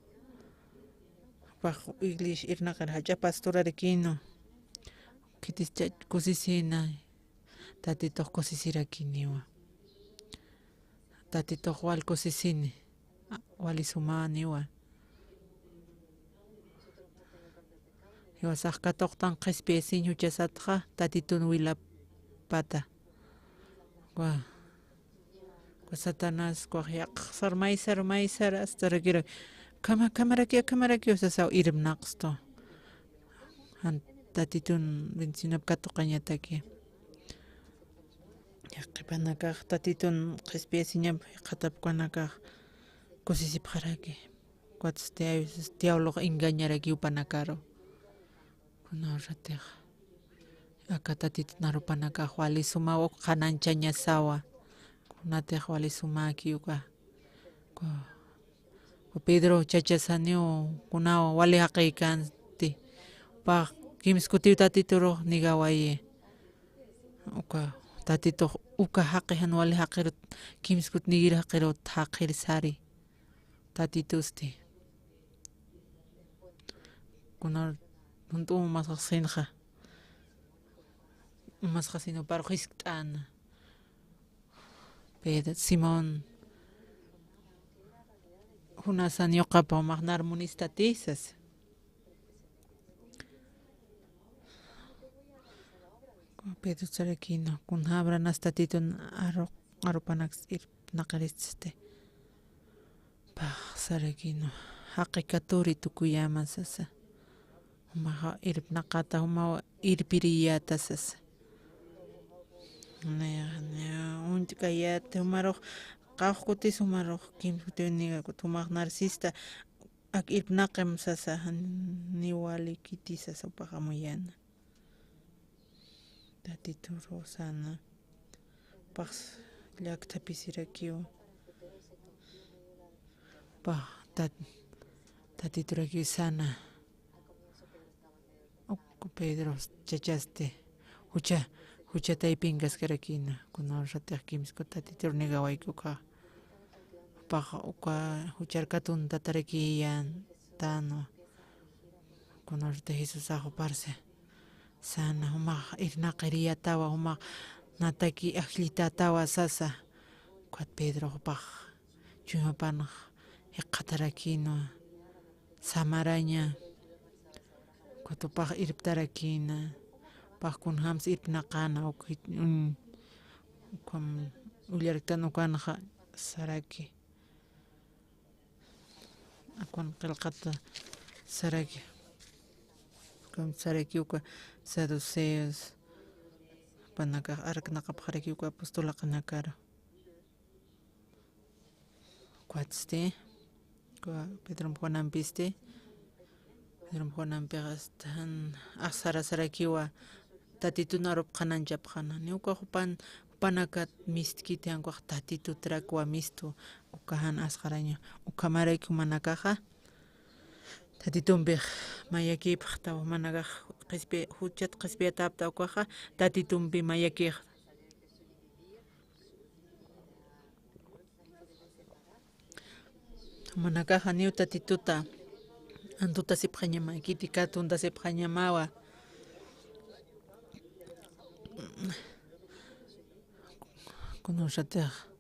Jupax iglesia irnaqir jach'a pastorarakïnwa. Khitis chach kusisina. Tatitux kusisirakiniwa. Tatitux wal kusisini. Wali sumaniwa. Jiwasax katuqtan qhispiyasiñ juchasatxa Tatitun wilapata. Wa. Uka Satanás, ukax yaqha sarmaysar, maysar, astarakira. Khama, khamaraki, khamaraki, usasaw irpnaqstu. Jan Tatitun bendicionap katuqañataki. Yaqhipanakax Tatitun qhispiyasiñap jikxatapkanakax kusisipxaraki. Ukatsti a veces diablox engañaraki jupanakaru. Kuna ursatix. Aka Tatitun arupanakax wali sumaw uk qhanañchañasawa. Kunatix wali sumaki uka. Ku-, ku Pedro chachasaniw kunaw wali jaqïkänti. Jupax kimskutiw Tatiturux negawayi. Uka Tatitux uka jaqi jan wali jaqirut, kimskut nigir jaqirut jaqir sari. Tatitusti. Kunar junt'u umasxasinxa. Umasxasin juparu jiskt'ana. Pedro, Simón, junasan yuqapa jumax nar munistati sasa. Pedro sarakïna, kunjamra nas Tatitun aru-, arupanaks irpnaqiristi. Pax sarakïna, jaqi katuri tukuyama sasa. Jumaxa irpnaqata, jumaw irpiriyata sasa. Niya, niya, uñt'kayat, jumarux, qawqkutis jumarux, kimskuti nigakut, jumax narsista, ak irpnaqim sasa, niwali kiti sasa, jupax amuyana. Tatituru sana. Pax llakthapisirakiw. Pax tat-, tatiturakiw sana. Uk Pedro chachasti. Jucha, jucha taypinkaskarakïna. Kunawsatix kimsku tatitur nigawayki uka. Pax uka juchar katuntatarakiyan tanu. Kunawsatix Jesusax juparsi. Sana, jumax irnaqiriyatawa, jumax nataki ajllitatawa sasa. Ukat Pedro jupax chuymapanx jikxatarakïnwa, samaraña, ukat jupax irptarakïna, jupax kunjams irpnaqäna, uk jich-, un-, ukham ullarktan ukanxa saraki. Akwan qillqata saraki. Kun saraki uka saduceos, jupanakax arknaqapxaraki uka apostolaqinakaru. Ukatsti, uka Pedromp Juanampisti, Pedromp Juanampix astan aksarasarakiwa, Tatitun arup qhanañchapxäna. Ni uka jupan, jupanakat mistkiti, jan ukax Tatitutrakwa mistu, uka jan asxaraña. Ukhamaraki jumanakaxa Tatitumpix mayakipxta, jumanakax qhispi-, juchat qhispiyatapta ukaxa Tatitumpi mayakix. Jumanakax janiw Tatituta antutasipxañama, kiti katuntasipxañamawa. Kunawsatix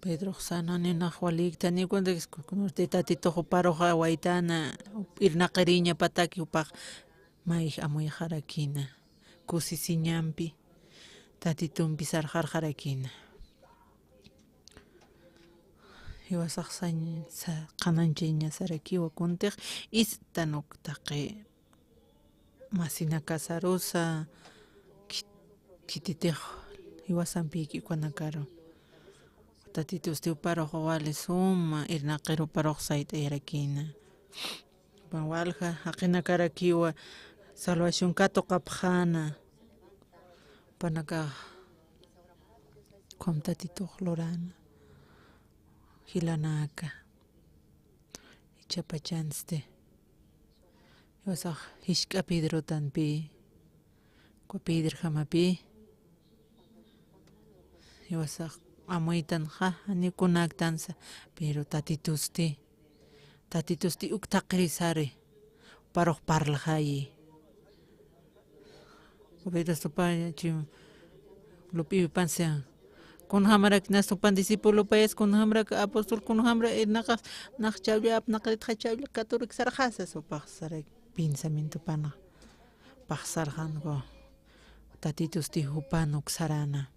Pedrox sana, ninax walïktani, kunawsatix Tatitux juparux awaytäna, irnaqiriñapataki jupax mayj amuyxarakïna. Kusisiñampi Tatitumpi sarxarxarakïna. Jiwasax sañ-, sa-, qhanañchañasarakiwa kuntix, ist'tan uk taqi masinakasarusa, khit-, khititix jiwasampïki ukanakaru. Tatitusti juparux wali suma irnaqir juparux sayt'ayarakïna. Jupan walja jaqinakarakiwa salvación katuqapxäna. Jupanakax ukham Tatitux luräna. Jilanaka. Jichhapachansti. Jiwasax jisk'a Pedrotanpï. Uka Pedrjamapï. Jiwasax amuytanxa, janiw kunäktansa, pero Tatitusti, Tatitusti uk taqiri sari, juparux parlxayi. Pedrostupaña chi lup'iwipansa. Kunjamarak nas jupan discipulopayas, kunjamarak apóstol, kunjamarak irnaqax, nax chawlla apnaqaritxa chawlla katurik sarxasa, jupax sarak pensamientopanxa. Paxsarxanku, Tatitusti jupan uk sarana.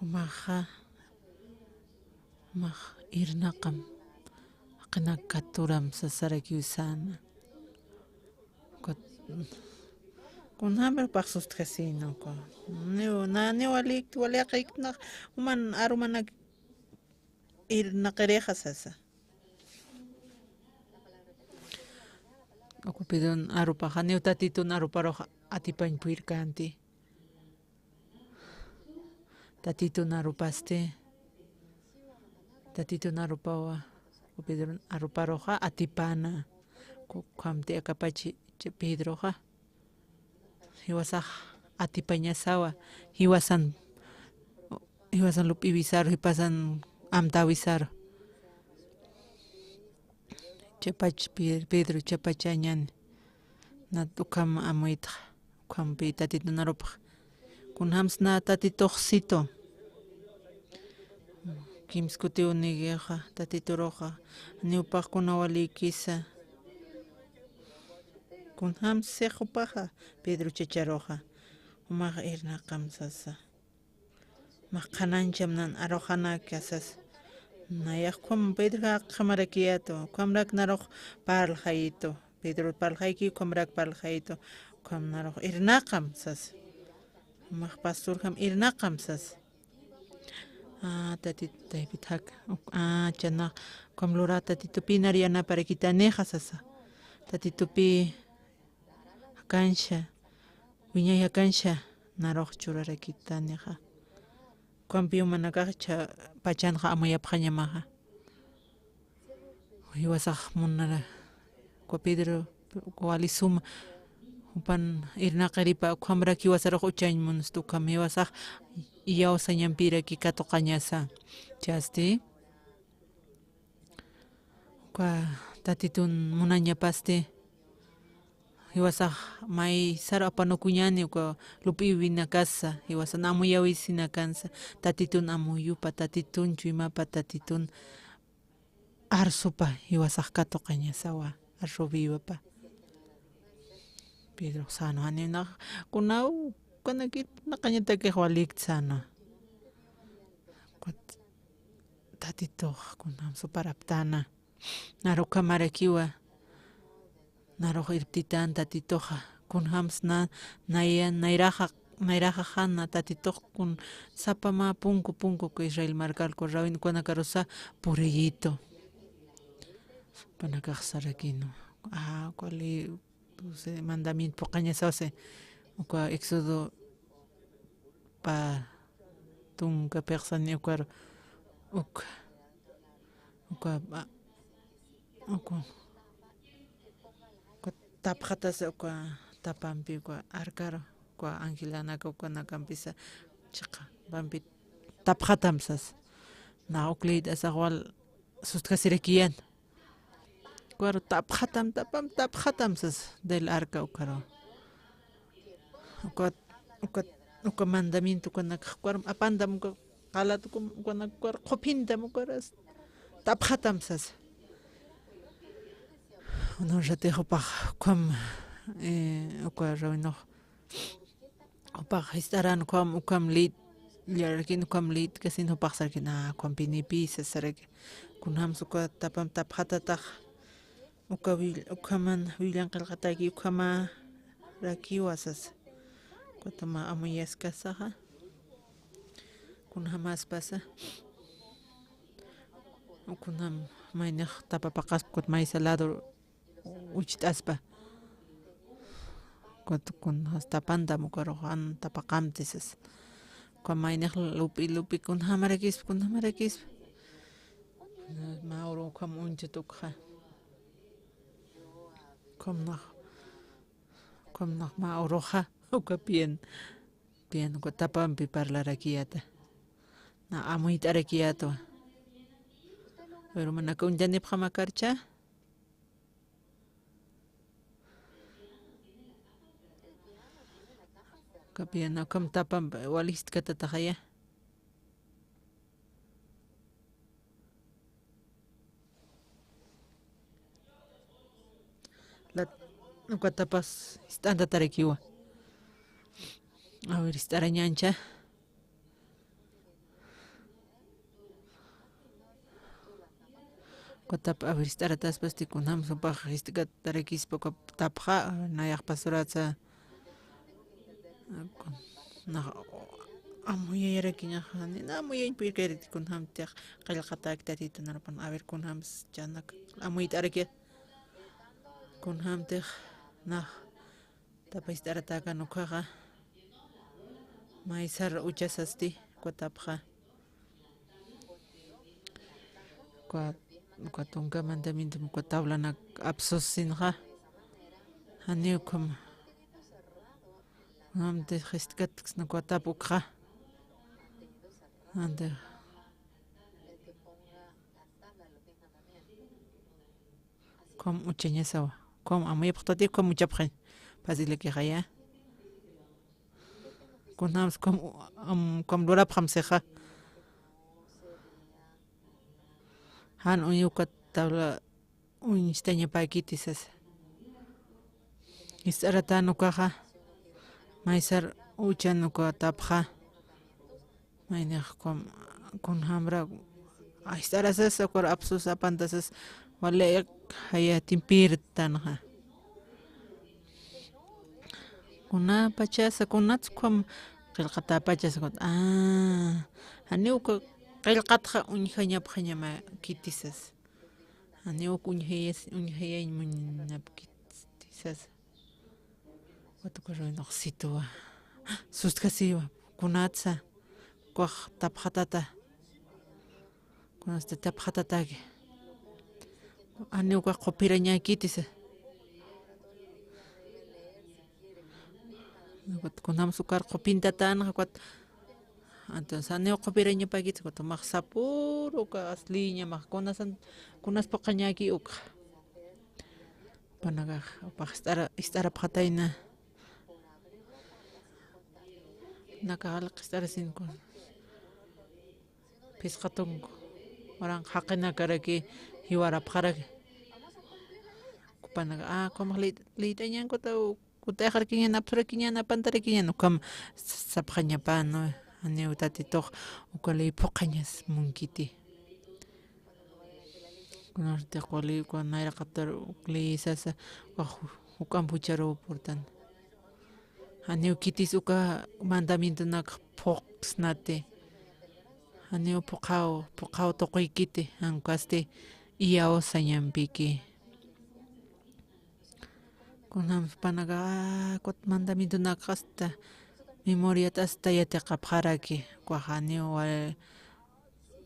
Jumaxa, jumax irnaqam, jaqinaka katuram sasarakiw sana. Ukat, kunjamir paxsustjasïna uka. Niw, na, niw walik, wali jaqïknax, juman arumanak irnaqirixa sasa. Uka Pedron arupaxa, niw Tatitun aruparux atipañ purirkänti. Tatitun arupasti. Tatitun arupawa, uka Pedron aruparuxa atipana. Ukhamti akapachi Pedroxa. Jiwasax atipañasawa, jiwasan, jiwasan lup'iwisaru, jiwasan amtäwisaru. Chapach Pe-, Pedro chapachañani. Nat ukham amuytxa, ukhampi Tatitu narupxa. Kunjams na Tatitux situ. Kimskutiw nigixa, Tatituruxa, niw pax kuna walïkisa. Kunjams six jupaxa, Pedro chacharuxa, jumax irnaqam sasa. Mä qhanañcham nan aruxanaka sasa. Nayax ukham Pedro qhamarakiyätu, ukhamrak narux parlxayitu. Pedro parlxayki, ukhamrak parlxayitu. Ukham narux irnaqam sasa. Jumax pasturjam irnaqam sasa. Ah, Tatitu, taypit jaka. Uk-, ah, chanax, ukham lurä Tatitupï nar yanaparakitänixa sasa. Tatitupï jakanxa, wiñay jakanxa, narux churarakitänixa. Ukampiw manakax cha-, pachanxa amuyapxañamaxa. Jiwasax munara, uka Pedro, uka wali suma, jupan irnaqiripa, ukhamrak jiwasarux uchañ munstu, ukham jiwasax iyawsañampiraki katuqañasa. Chasti, uka Tatitun munañapasti, jiwasax maysar apanukuñani, uka lup'iwinakasa, jiwasan amuyäwisinakansa, Tatitun amuyupa, Tatitun chuymapa, Tatitun arsupa jiwasax katuqañasawa, arsuwiwapa. Pedrox sano, janiw nax kunaw, kunakit naqañatakix walïkt sano. Ukat Tatitux kunjams suparaptäna. Naru ukhamarakiwa. Narux irptitän Tatituxa, kunjams na, naya, nayraxa, nayraxaxana Tatitux kun sapa mä punku, punku uka Israel markar uka rawin ukanakarusa puriyitu. Ukanakax sarakïnwa. Ah, uka ley, doce mandamiento phuqhañasawsi. Uka Éxodo pä tunka pixsani ukar, uk, uka, a, uka, uka tapxatasa uka tapampi uka arkaru, uka angelanaka ukanakampisa chiqa pampi tapxatam sasa. Na uk leyt'asax wal sustjasirakiyän. Ukaru tapxatam, tapam, tapxatam sasa, del arca ukaru. Uka, uka, uka mandamiento ukanakax ukaru apantam uka qalat uka, ukanak ukaru qhuphintam ukaru tapxatam sasa. Unan ratix jupax ukham, eh, uka rawinux jupax jist'aran ukham, ukham lït, llarkin ukham lïtkasin jupax sarkin, ah, ukhampinipï sasa saraki. Kunjams uka tapam tapxatatax, uka will-, ukhaman willan qillqataki, ukhamarakiwa sasa. Ukatama amuyaskasaxa. Kunjamäspasa. Kunjam maynix tapa paqaspa, ukat maysa lado ucht'aspa. Ukat kunjams tapantam ukarux jan tapaqamti sasa. Uka maynix lup'i, lup'i kunjamarakispa, kunjamarakispa. Mä uru ukham uñchut ukxa. Ukham nax, ukham nax mä uruxa, uka pian, pian uka tapampi parlarakiyäta. Na amuyt'arakiyätwa. Pero manaka uñtanipxam akarcha. Uka pian ukham tapamp wali jiskt'atataxaya. Lat, uka tapas jist'antatarakiwa. A ver, jist'arañancha. Uka tapa, a ver, jist'arataspasti kunjams jupax jiskt'atarakispa uka tapxa, nayax pasuratsa. Nax amuyayarakiñaxa, nina amuyañ pirkariti kunjamtix qillqatäki Tatitu narupan, a ver, kunjams chanak amuyt'araki. Kunjamtix nax tapa jist'aratäkan ukhaxa, maysar uchasasti uka tapxa. Uka uka tunka mandamientom uka tablanak apsusinxa, janiw ukhama. Kunjamti jiskt'katksna uka tap ukxa. Ante. Ukham uchañasawa. Ukham amuyapxtati, ukham uchapxañ. Fácil akixaya. Kunjams ukham, am, ukham lurapxam sixa. Jan uñi uka tabla uñstañapäkiti sasa. Jist'aratän ukaxa, maysar uchan uka tapxa. Maynix kun, kunjamra, jist'ara sasa, ukar apsus apanta sasa, wali jaya timpirtanxa. Kunapachasa, kunats ukham qillqatäpachasa, kun, ah, janiw uka qillqatxa uñjañapxañamäkiti sasa. Janiw uk uñjayas, uñjayañ muñnapkiti sasa. Watukaruynuq situwa. Sustjasiwa. Kunatsa. Ukax tapxatata. Kunatsa tapxatataki. Janiw ukax qupirañäkiti sasa. Kunjams ukar qupintatänxa, ukat Entonces, janiw qupirañapäkiti, ukat umax sapüru uka asliña, max kunasan, kunas phuqhañäki ukxa. Jupanakax, jupax jist'ara, jist'arapxatayna. Nakax jist'ara sinku. Phisqa tunka. Waranqa jaqinakaraki jiwarapxaraki. Jupanakax, ah, ukhamax lï, lït'añankutaw. Kut'ayxarakiñan, apsurakiñan, apantarakiñan, ukham sapxañapäna, janiw Tatitux uka ley phuqhañas munkiti. Kunartix uka ley, uka nayraqatar uk ley sasa, uka ju-, juk'amp jucharuw purtan. Janiw khitis uka mandamientonak phuqsnati. Janiw phuqhaw, phuqhaw tuqikiti, jan ukasti iyaw sañampiki. Kunjams jupanakax, ah, ukat mandamientonakxa asta, memoriat asta yatiqapxaraki, ukax janiw wal-,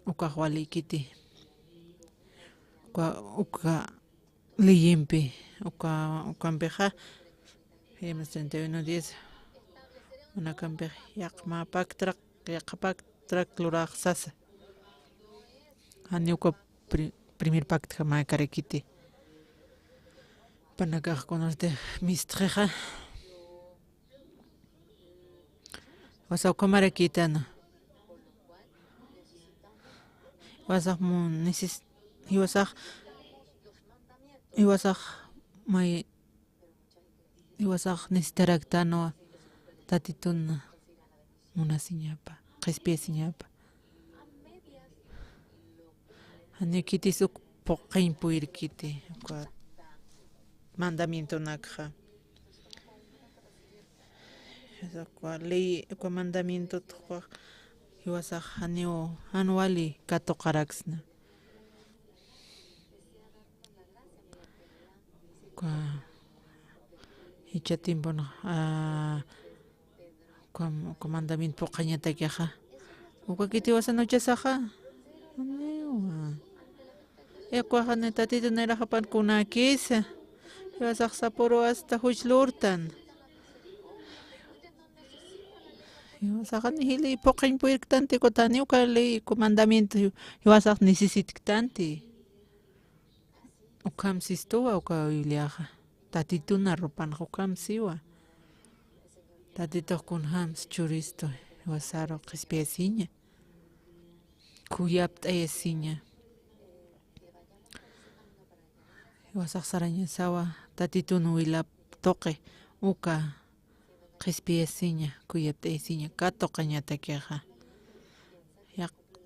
ukax walikiti. Uka, uka leyimpi, uka, ukampixa, Jeremías treinta y uno diez, kunakampix yaqha mä paktarak, yaqha paktarak lurax sasa. Janiw uka pri-, primer pactjamakärakiti. Jupanakax kunasti mistxixa. Jiwasax ukhamarakïtana. Jiwasax mu-, neces-, jiwasax, jiwasax may-, Jiwasax necesitaraktanwa Tatitun munasiñapa, qhispiyasiñapa. Janiw khitis uk phuqhiñ purirkiti, uka mandamientonakxa. Uka ley, uka mandamientot ukax jiwasax janiw, jan wali katuqaraksna. Uka jichha tiempon, ah, uka, uka mandamiento phuqhañatakixa. Uka khiti jiwasan uchasaxa. Janiwa. Ukaxa ni Tatitun nayrax jupan kunäkisa. Jiwasax sapüru asta juch lurtan. Jiwasax ni jilï phuqhiñ purirktanti, ukat janiw uka ley, uka mandamiento jiwasax necesitktanti. Ukham sistuwa uka Bibliaxa. Tatitun arupanxa ukham siwa. Tatitux kunjams churistu jiwasaru qhispiyasiña. Khuyapt'ayasiña. Jiwasax sarañasawa Tatitun wilap tuqi uka qhispiyasiña, khuyapt'ayasiña, katuqañatakixa. Yaq-,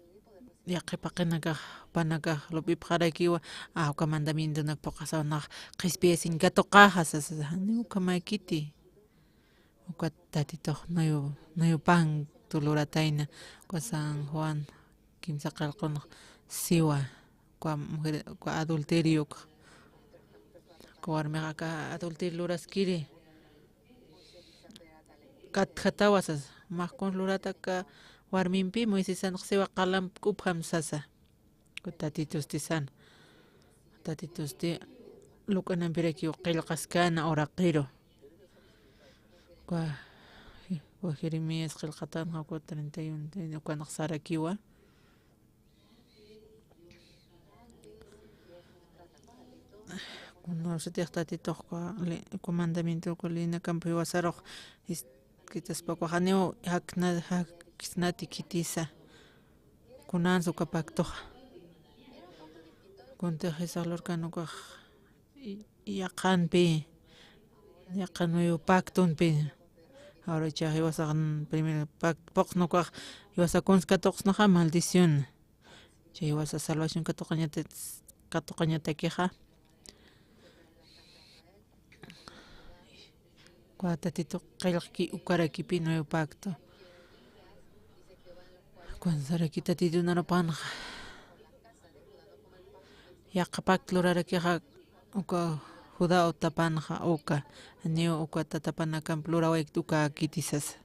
yaqhip jaqinakax, jupanakax lup'ipxarakiwa, ah, uka mandamientonak phuqhasaw nax qhispiyasiñ katuqaxa sasa, janiw ukhamäkiti. Ukat Tatitux nuyu, nuyu pacto luratayna, uka San Juan kimsa qillqunx siwa, uka mujer, uka adulterio, uka warmix aka adulterio luraskiri. Katjatawa sasa, max kun lurata aka warmimpi, Moisesanx siwa qalamp k'upjam sasa. Uka Tatitusti sana. Tatitusti luk'anampirakiw qillqaskana uraqiru. Kwa, kwa Jeremías qillqatanxa, kwa treinta y uno, ukanx sarakiwa. Kunasatix Tatitux, kwa li-, kwa mandamiento, kwa linakampi jiwasarux is-, kitaspa, kwa janiw jakna-, jakisnati khitisa. Kunans uka pactoxa. Kuntix jisax lurkan ukax yaqhanpi, yaqhan nuevo pactonpi. Ahora ichax jiwasax primer pact-, puqsna ukax jiwasa kuns katuqsnaxa maldición. Chay jiwasa salvación katuqañata-, katuqañatakixa. Kwa Tatitu qillqki ukarakipi nuevo pacto. Kunsaraki Tatitu narupanxa. Yaqha pacto lurarakixa uka Judá utapanxa uka, janiw uka tatapanakamp lurawaykt uka khitisa sasa.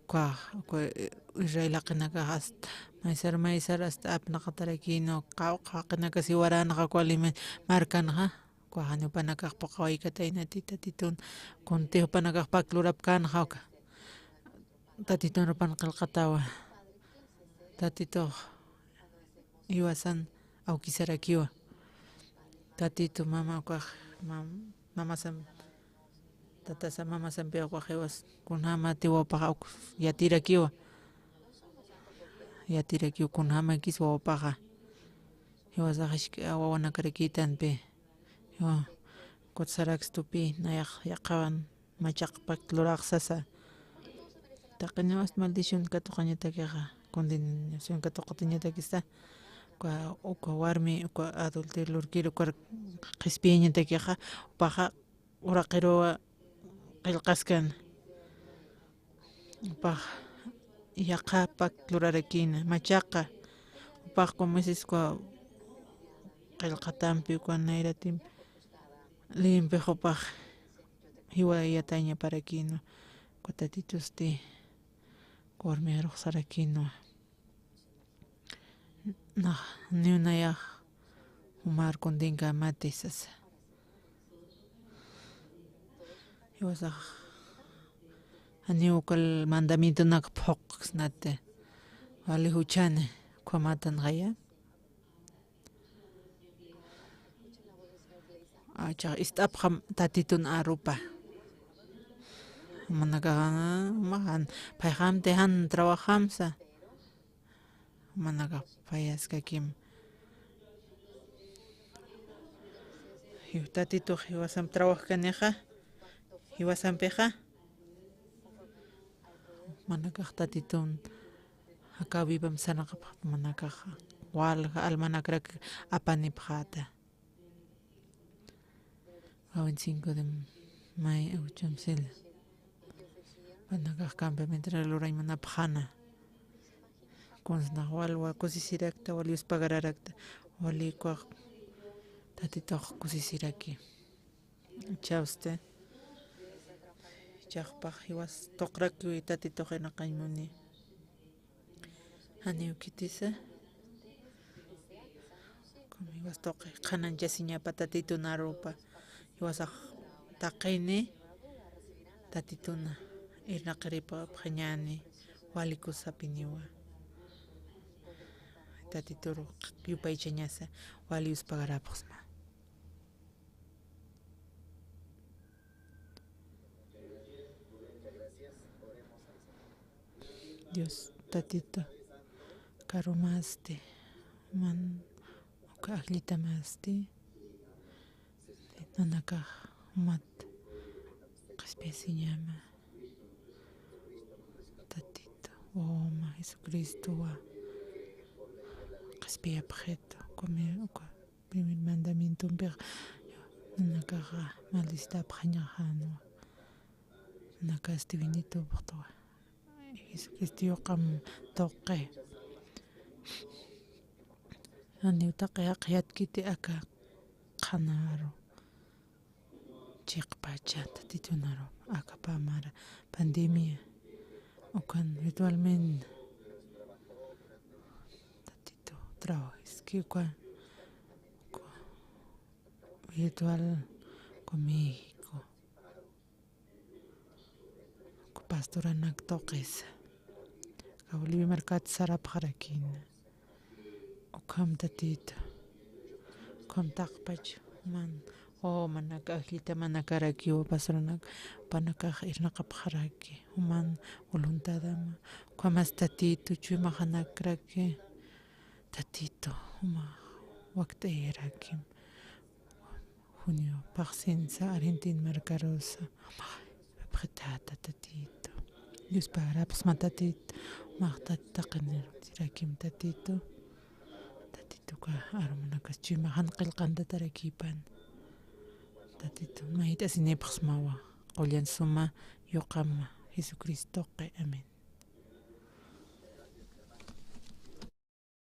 Uka, uka Israel jaqinakax hasta maysar maysar hasta apnaqatarakïnwa, qawqha jaqinakas jiwaranxa uka Lima markanxa. Uka janiw jupanakax phuqhawaykataynati Tatitun, kuntix jupanakax pacto lurapkänxa uka. Tatitun narupan qillqatawa. Tatitux jiwasan awkisarakiwa. Tatitu mama ukax, mam-, mamasam, tatasa mamasampi ukax jiwas kunjämati wawapaxa uk yatirakiwa. Yatirakiw kunjämakis wawapaxa. Jiwasax jisk'a wawanakarakïtanpi. Jiwa, kutsarakstupi nayax yaqhawan machaq pacto lurax sasa. Taqiniw hasta maldición katuqañatakixa, condenación katuqatañatakista. Uka, uka warmi, uka adulterio lurkir ukar qhispiyañatakixa, jupaxa uraqiruwa qillqaskan. Jupax yaqha pacto lurarakïna, machaqa. Jupax como dices, uka qillqatampi, uka nayratim, limpix jupax jiwayatañaparakïnwa, uka Tatitusti, uka warmi arux sarakïnwa. Nax, niw nayax jumar condenkämati sasa. Jiwasax, janiw uka mandamientonak phuqsnati, wali juchani, ukhamätanxaya. Achax ist'apxam Tatitun arupa. Jumanakaxa, ma jan, phayxamti jan trabajamsa. Jumanakax phayaskakim. Jiw Tatitux jiwasamp trabajkanixa, jiwasampixa. Jumanakax Tatitun jakaw vivamp sarnaqapxta, jumanakax walja almanakrak apanipxäta. A veinticinco de mayo, uchamsila. Jumanakax campamentra lurañ munapxäna. Kunsnax wal, wal kusisirakta, wal yuspagararakta, wali ukax Tatitux kusisiraki. Chawsti, jichhax jupax jiwas tuqrakiw Tatitux irnaqañ muni. Janiw khitisa. Como jiwas tuqi qhanañchasiñapa Tatitun arupa. Jiwasax taqini Tatitun irnaqiripxañäni, wali kusapiniwa. Tatitur yupaychañasa, wali yuspagarapxsma. Dios Tatito, karumasti, man uka ajllitamasti, nanakax jumat qhispiyasiñama. Tatito, wawama Jesucristowa qhispiyapxitu, comer uka primer mandamientompixa, nanakaxa maldecitapxañaxänwa. Nanakasti benditopxtwa. Jesucristo yuqam tuqi. Janiw taqi jaqi yatkiti aka qhanaru. Chiqpacha Tatitunaru, aka pä mara pandemia. Ukan virtualmente Tatitu trabajaski ukan, Virtual con México. Uka pastoranak tuqisa. Uka Bolivia markat sarapxarakïna. Ukham Tatitu. Ukham taqpach man. O manaka ajllita manakarakiwa pastoranak. Panakax irnaqapxaraki. Juman voluntadama. Ukhamas Tatitu chuymaxanakraki. Tatitu, jumax wakt'ayarakim. Junio, paqsinsa Argentina markarusa. Jumax, pxitata Tatitu. Diospa arapxsma Tatitu. Jumax taqinirutirakim Tatitu. Tatituka arumanakas chuymaxan qillqantatarakipan. Tatitu, mayt'asinipxsmawa. Qullan suma yuqama. Jesucristoqi. Amén.